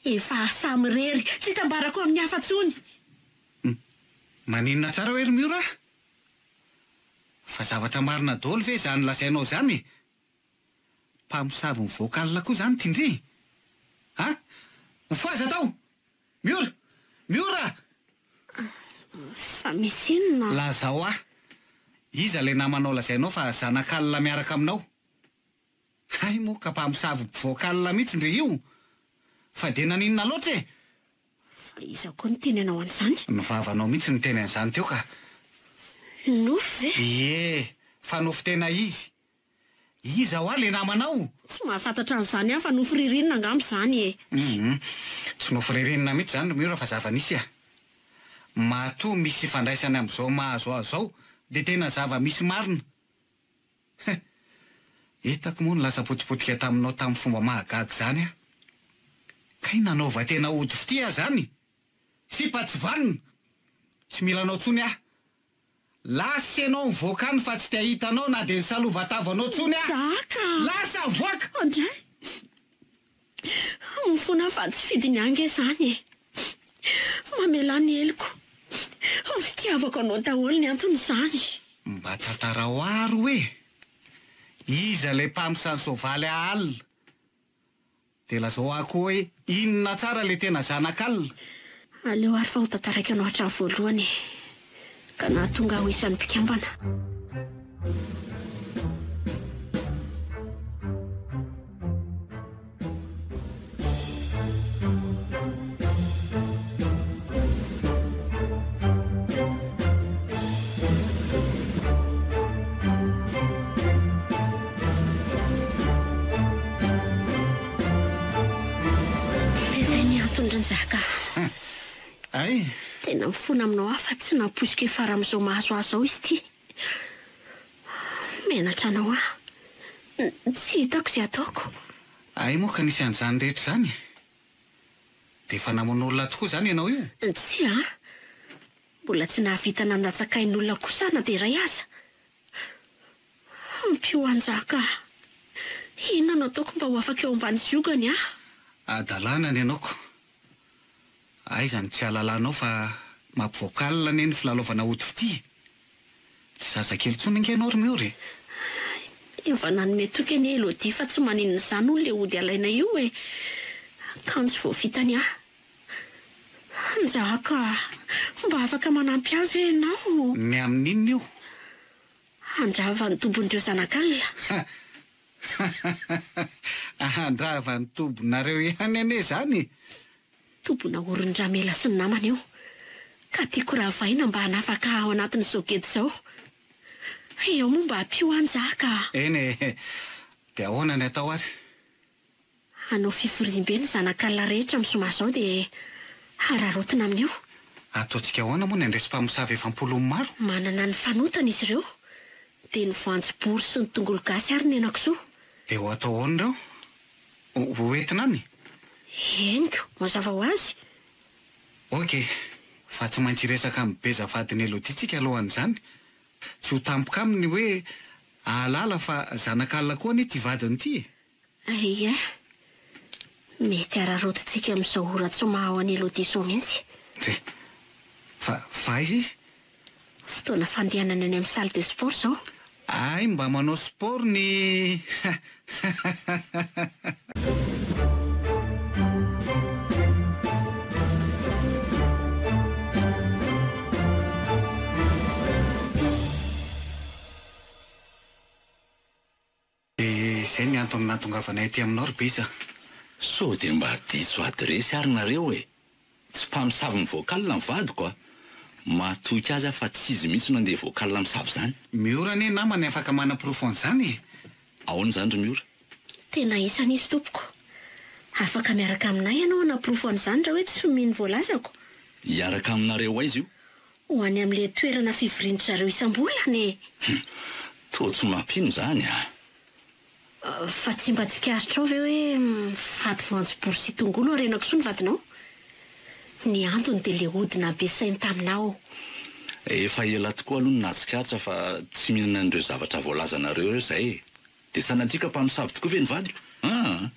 Efa samirery, tsy hitambarako amin'ny hafa intsony. Maninona tsara hoe ry Miora a? Fa zavatra marina daholo ve izany lazainao izany e? Mpamosavy mivoaka alina koa izany ity ndry? A! Mifohaza tao! Miora! Miora! Fa misy inona? Lazao ahy, iza ilay namanao lazainao fa zanak'alina miaraka aminao? Hay moa ka mpamosavy mpivoaka alina mihitsy ndry io! Fa dia naninona loatra e? Fa iza koa niteny anao an'izany? Ny vavanao mihitsy niteny an'izany teo ka. Nofy ve? Ie, fa nofy tena izy. Iza hoa le namanao? Tsy mahafantatra an'izany aho fa nofy ririnina angamba izany e. Hum, tsy nofy ririnina mihitsy izany ry Miora fa zava-nisy a. Matoa misy ifandraisany amin'izao mahazo ahy izao dia tena zava-misy marina. He! Hitako moa ny lasa potipotika taminao tamin'ny fomba mahagaga izany aho. Kay nanaovan-tena ody fitia aho izany! Sipa tsy vanona! Tsy mila anao intsony aho. Lasa ianao mivoaka any fa tsy te hahita anao na dia ny salova-tavanao intsony aho. Zaka! Lasa mivoaka! Andray! Mifona fa tsy fidiny ahy nge izany e! Mamelà ny heloko. Fitiavako anao daholo ny anton'izany. Mba tantarao ary hoe iza ilay mpamosavy soavaly ahalina? Dia lazao ahy koa hoe inona tsara ilay tena zanak'alina? Aleo ary fa ho tantaraiko anao hatramin'ny voalohany e! Ka nahatonga ahy ho isan'ny mpikambana. Dia izay ny antony ry Njaka a! Hay! Tena mifona aminao aho fa tsy nampoiziko hiafara amin'izao mahazo ahy izao izy ity. Menatra anao aho. Tsy hitako izay hataoko. Hay moa ka nisy an'izany rehetra izany e! Dia efa namono olona tokoa izany ianao io? Tsia a! Mbola tsy nahavita nandatsaka ain'olona kosa aho na dia iray aza. Ampio hanjaka aho. Inona no ataoko mba ho afaka eo ambany ziogany aho? Hadalana ny anao ko. Aiza no tsy ahalalanao fa mampivoaka alina anie ny filalaovana ody fitia e! Tsy zazakely intsony ange ianao ry Miory e! Efa nanome toky anie Elodie fa tsy maninona izany hono ilay ody alaina io e! Akanjo vao vita ny ahy. Njaka a! Mba afaka manampy ahy ve ianao? Ny amin'inona io? Handrava ny tobin'ireo zanak'alina. Handrava ny tobinareo ihany anie izany e! Tobina orin-dRamela sy ny namany io, ka tiako ravaina mba hanafaka ahy ao anatin'izao geja izao. Eo moa mba ampio aho Njaka a! Eny e! Dia ahoana ny atao ary? Hanao fivoriambe ny zanak'alina rehetra amin'ny zoma izao dia hararaotina amin'io. Ataontsika ahoana moa ny handresy mpamosavy efa am-polony maro? Manana ny fanotany izy ireo, dia ny voanjobory sy ny tongolo gasy ary ny henakisoa. Dia ho atao ahoana ireo? Ho entina any? Henoko, mazava ho azy. Ok, fa tsy maintsy hiresaka amin'i Beza vadin'i Elodie tsika alohan'izany. Tsy ho tampoka aminy hoe hahalala fa zanak'alina koa anie ity vadiny ity e! Ie. Mety hararaotintsika amin'izao ora tsy maha ao an'i Elodie izao mihitsy. Ndry. Fa, fa aiza izy? Fotoana fandehanany any amin'ny salle de sport izao. Hay mba manao sport ny Dia izay ny antony nahatongavanay aty aminao ry Beza. Sao dia mba diso adiresy ary nareo e! Tsy mpamosavy ny vocal ny vadiko a! Matoky azy aho fa tsy izy mihitsy no andeha vocal misavy izany. Miora anie namany afaka manaporofo an'izany e! Ahoana izany ry Miora? Tena isany izy tompoko. Afaka miaraka aminay ianao hanaporofo an'izany raha hoe tsy mino ny voalazako. Hiaraka aminareo aiza io? Ho any amin'ilay toerana fivorian-dry zareo isam-bolana e! Hum! Toa tsy mampino izany a! Fa tsy mba tsikaritrao ve hoe mifady voanjobory sy tongolo ary henakisoa ny vadinao? Ny antony dia le ody nampiasainy taminao. Efa ela tokoa aloha no nahatsikaritra fa tsy mihinana an'ireo zavatra voalazanareo ireo izay e! Dia sanatria ka mpamosavy tokoa ve ny vadiko? Aa!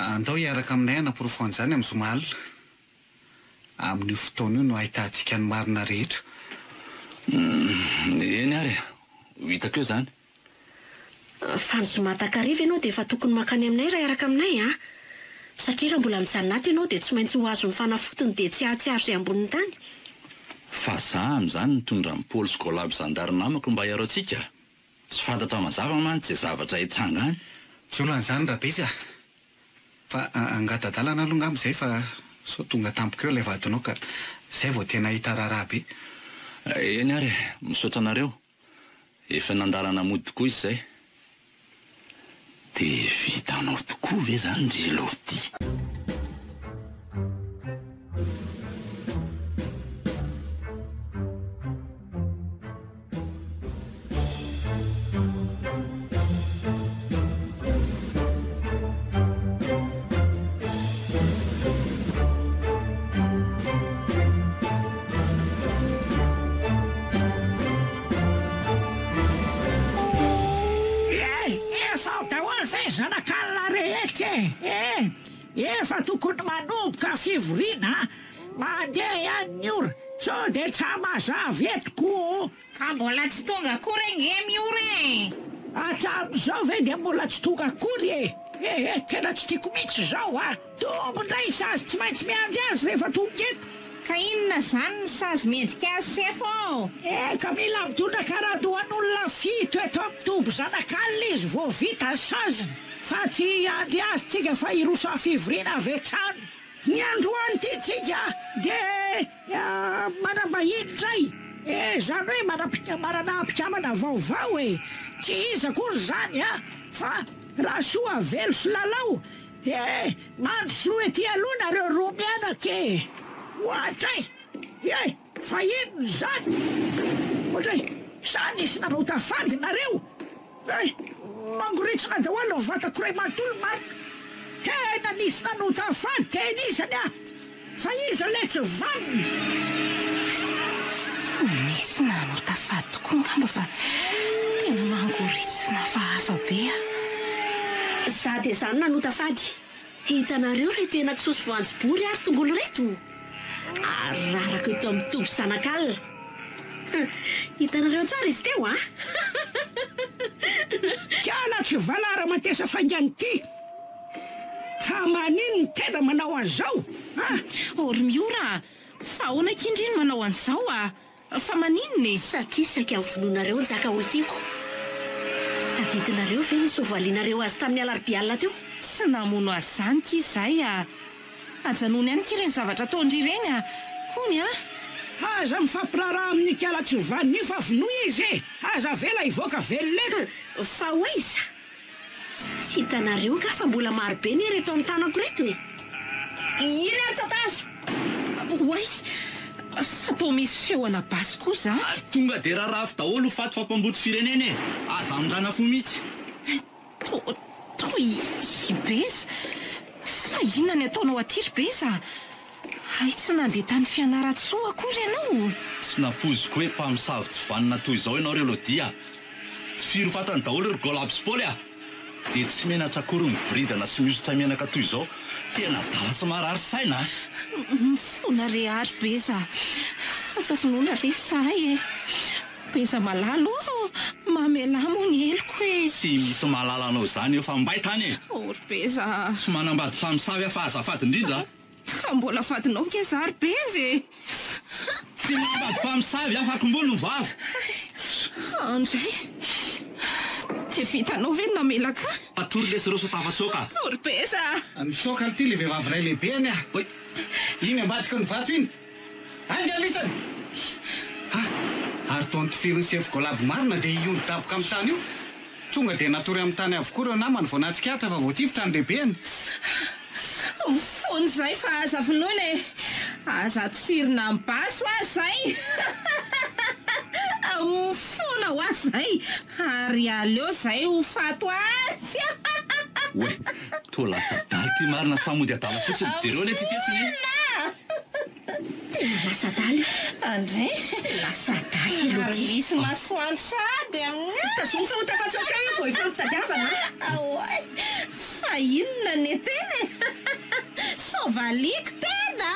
Andao hiaraka aminay hanaporofo an'izany amin'ny zoma alina. Amin'io fotoana io no ahitantsika ny marina rehetra. Humm, eny ary e! Ho hitako eo izany. Fa ny zoma takariva ianao dia efa tokony mankany aminay raha hiaraka aminay an! Satria raha mbola mijanona ato ianao dia tsy maintsy ho azon'ny fanafodiny dia tsy hahatsiaro izay ambonin'ny tany. Fa za amin'izany nitondra an'i Paoly sy Golaby zandary namako mba hiaro antsika. Tsy fantatra mazava mantsy izay zavatra hitranga any. Tsy olana izany Rabeza a! Fa angata-dalana aloha angamba izay fa sao tonga tampoka eo ilay vadinao ka izay vao tena hahita raharaha be. Eny ary e! Misaotra anareo. Efa nandalana mody tokoa izy izay. Dia vitanao tokoa ve izany ry Lordy? Eh! Efa ao daholo ve zanak'alina rehetra e! Eh! Efa tokony manomboka fivoriana a! Mandeha ihany ny ora, sao dia tsa mazava eto ko! Ka mbola tsy tonga akory ange Miora e! Hatramin'izao ve dia mbola tsy tonga akory e! Eh eh, tena tsy tiako mihitsy izao a! Tombo indray sazy tsy maintsy miandry azy rehefa tonga eto! Ka inona izany ny sazy mendrika azy sefo ô? Eh, ka mila mitondra karadohan'olona fito eto amin'ny toby zanak'alina izy vao vita ny saziny, fa tsy hiandry azy tsika fa hiroso amin'ny fivoriana avy hatrany. Ny androany ity tsika dia manam-bahiny indray e, izany hoe manana mpikambana vaovao e, tsy iza akory izany an, fa Rasoavelo sy Lalao e, mandrosoa ety aloha nareo roa mianaka e, oadray e, fa inona izany, oadray, sa nisy nanota fady nareo? Eh! Mangoritsina daholo ny vatako iray manontolo marina! Tena nisy nanota fady teny isany ah! Fa iza ilay tsy vanona? Nisy nanota fady tokoa angamba fa tena mangoritsina hafahafa be ah! Za dia za no nanota fady. Hitanareo ireto henakisoa sy voanjobory ary tongolo ireto? Ararako eto amin'ny toby zanak'alina. Hitanareo tsara izy teo an! Kiala tsy valala matesa faingana ity! Fa maninn ny tena manao an'izao an! Oh ry Miora a! Fa ahoana akia ndry no manao an'izao a! Fa maninona e? Satria saika novonoinareo Njaka olon-tiako. Tadidinareo ve ny soavalinareo azy tamin'ny alarobia alina teo? Tsy namono azy izany ki izay a! Ajanony ihany ki ireny zavatra ataon-dry ireny a! Hono a! Aza mifampiraharaha amin'ikala tsy vanona io fa vonoy izy e! Aza avela hivoaka velona eto! Fa ho aiza? Tsy hitanareo angaha fa mbola maro be anie ireto amin'ny tanako ireto e! Iny ary tatazo! Oay! Fa toa misy feo ana basy koa izany. Tonga dia rarafo daholo ho faty fampambotry firenena e! Aza amindrana fo mihitsy. Toa toa i i Beza. Fa inona ny ataonao aty ry Beza a? Hay tsy nandeha tany Fianarantsoa akory ianao? Tsy nampoiziko hoe mpamosavy tsy vanona toy izao ianao ry Elodie a! Tifiro fatany daholo ry Golab sy Paoly a! Dia tsy menatra akory miboridana sy mihosotra menaka toy izao. Tena adala sy marary saina a! Mifona re ary Beza a! Aza vonoina re izahay e! Beza malala ô! Mamelà moa ny heloko e! Tsy misy mahalala anao izany eo fa mbay tany e! Oh ry Beza a! Tsy manambady mpamosavy aho fa azafady indrindra a! Fa mbola fadinao nge za ry Beza e! Tsy manambady mpamosavy aho fa kombony ny vava! Andray! Dia vitanao ve ny namelaka ahy? Mpatory lesy ireo sao tafatsoaka a! Oh ry Beza a! Nitsoaka ity ilay vehivavy iray lehibe anie a! Oay! Iny ambadiky ny vato iny! Ainga lisany! Ha! Ary toa notifirin'ny sefo Golabo marina dia io nidaboka amin'ny tany io. Tonga dia natory amin'ny tany avokoa ireo namany vao nahatsikaritra fa voatifitra ny lehibeny. Mifona izay fa aza vonoina e! Aza tifirina amin'ny basy hoa izay! Mifona hoa izay ary aleo izay ho faty ho azy! Oay! Toa lasa adala ity marina sa mody adala fotsiny? Jereo anie ity fihetsiny e! Mifona! Tena lasa adala e! Andray! Lasa adala i Elodie. Ary misy masoandro sahady amin'ny alina. Tazomy fa ho tafatsoaka eo vao hifampitadiavana a! Oay! Fa inona ny tena e? Sao valiako tena a!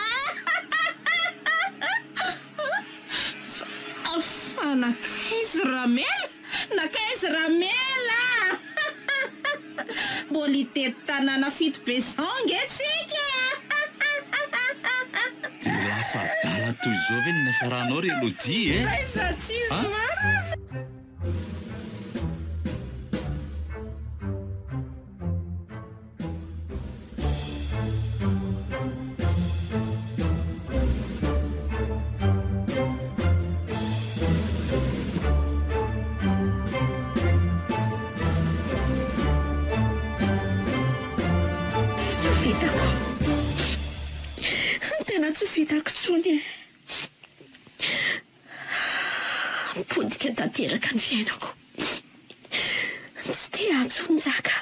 Fa nankaiza Ramela? Nankaiza Ramela a! Mbola hitety tanàna fito be zao nge tsika a! Dia lasa adala toy izao ve ny niafaranao ry Elodie e? Aiza tsy izy marina? Tsy ho vitako. Tena tsy ho vitako intsony e. Potika tanteraka ny fiainako. Tsy te hahatsony Njaka.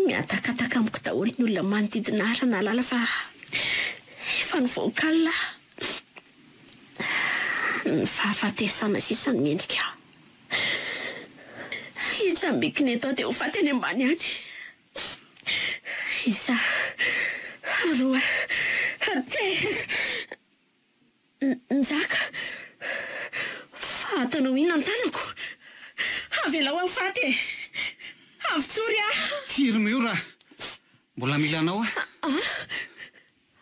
Mihatakataka amiko daholo ny olona manodidina ahy raha nahalala fa efa nivoaka alina aho. Ny fahafatesana sisa no mendrika ahy. Hitsambikina eto aho dia ho faty any ambany any. Isa, roa, telo. Njaka, fa ataonao inona ny tanako? Avelao aho faty e! Avotsory aho! Tsia ry Miora a! Mbola mila anao aho. An!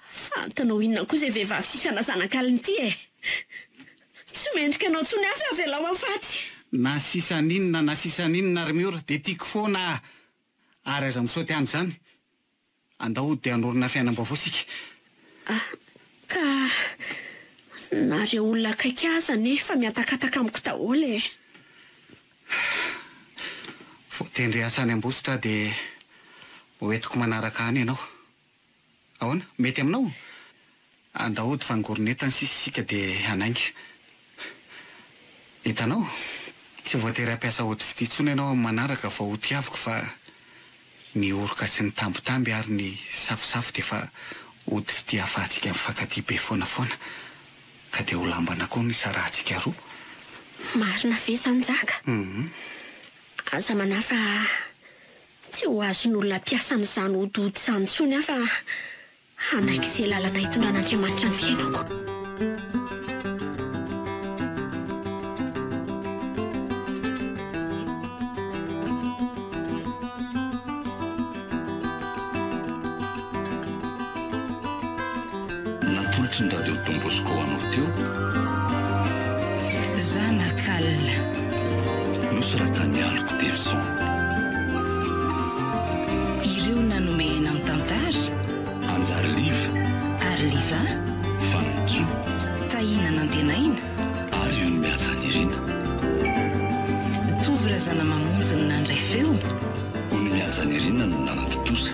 Fa ataonao inona koa izay vehivavy sisana zanak'alina ity e? Tsy mendrika anao intsony aho fa avelao aho faty! Na sisan'inona na sisan'inona ry Miora dia tiako foana aho. Ary aza misaoty any izany. Andao hody dia hanorina fiainam-baovao isika. Ah, ka na ireo olona akaiky ahy aza anefa mihatakataka amiko daholo e! Voatendry hiasa any Ambositra aho dia ho entiko manaraka any ianao. Ahoana? Mety aminao? Andao hody fangoron'entana sisa isika dia hanainga. Hitanao? Tsy voatery hampiasa ody fitia intsony ianao amin'ny manaraka vao ho tiaviko fa ny oroka sy ny tambitamby ary ny safosafo dia efa ody fitia ahafahantsika mifankatia be foana foana ka dia ho lambana koa ny hisarahantsika roa. Marina ve izany Njaka? Aza manahy fa tsy ho azon'olona hampiasa an'izany odiody izany intsony aho fa Hanaiky izay lalana hitondran'Andriamanitra ny fiainako. Natolotry ny Radio Don Bosco anao teo. Zanak'alina. Nosoratan'i Aloko Devson. Ireo nanome aina ny tantara. Anjary Liva. Ary Liva. Vanintsoa. Tahiana Nantenaina. Ary io Mihaja Nirina. Tovo Razanamamonjy no nandray feo. Ony Mihaja Nirina no nanatontosa.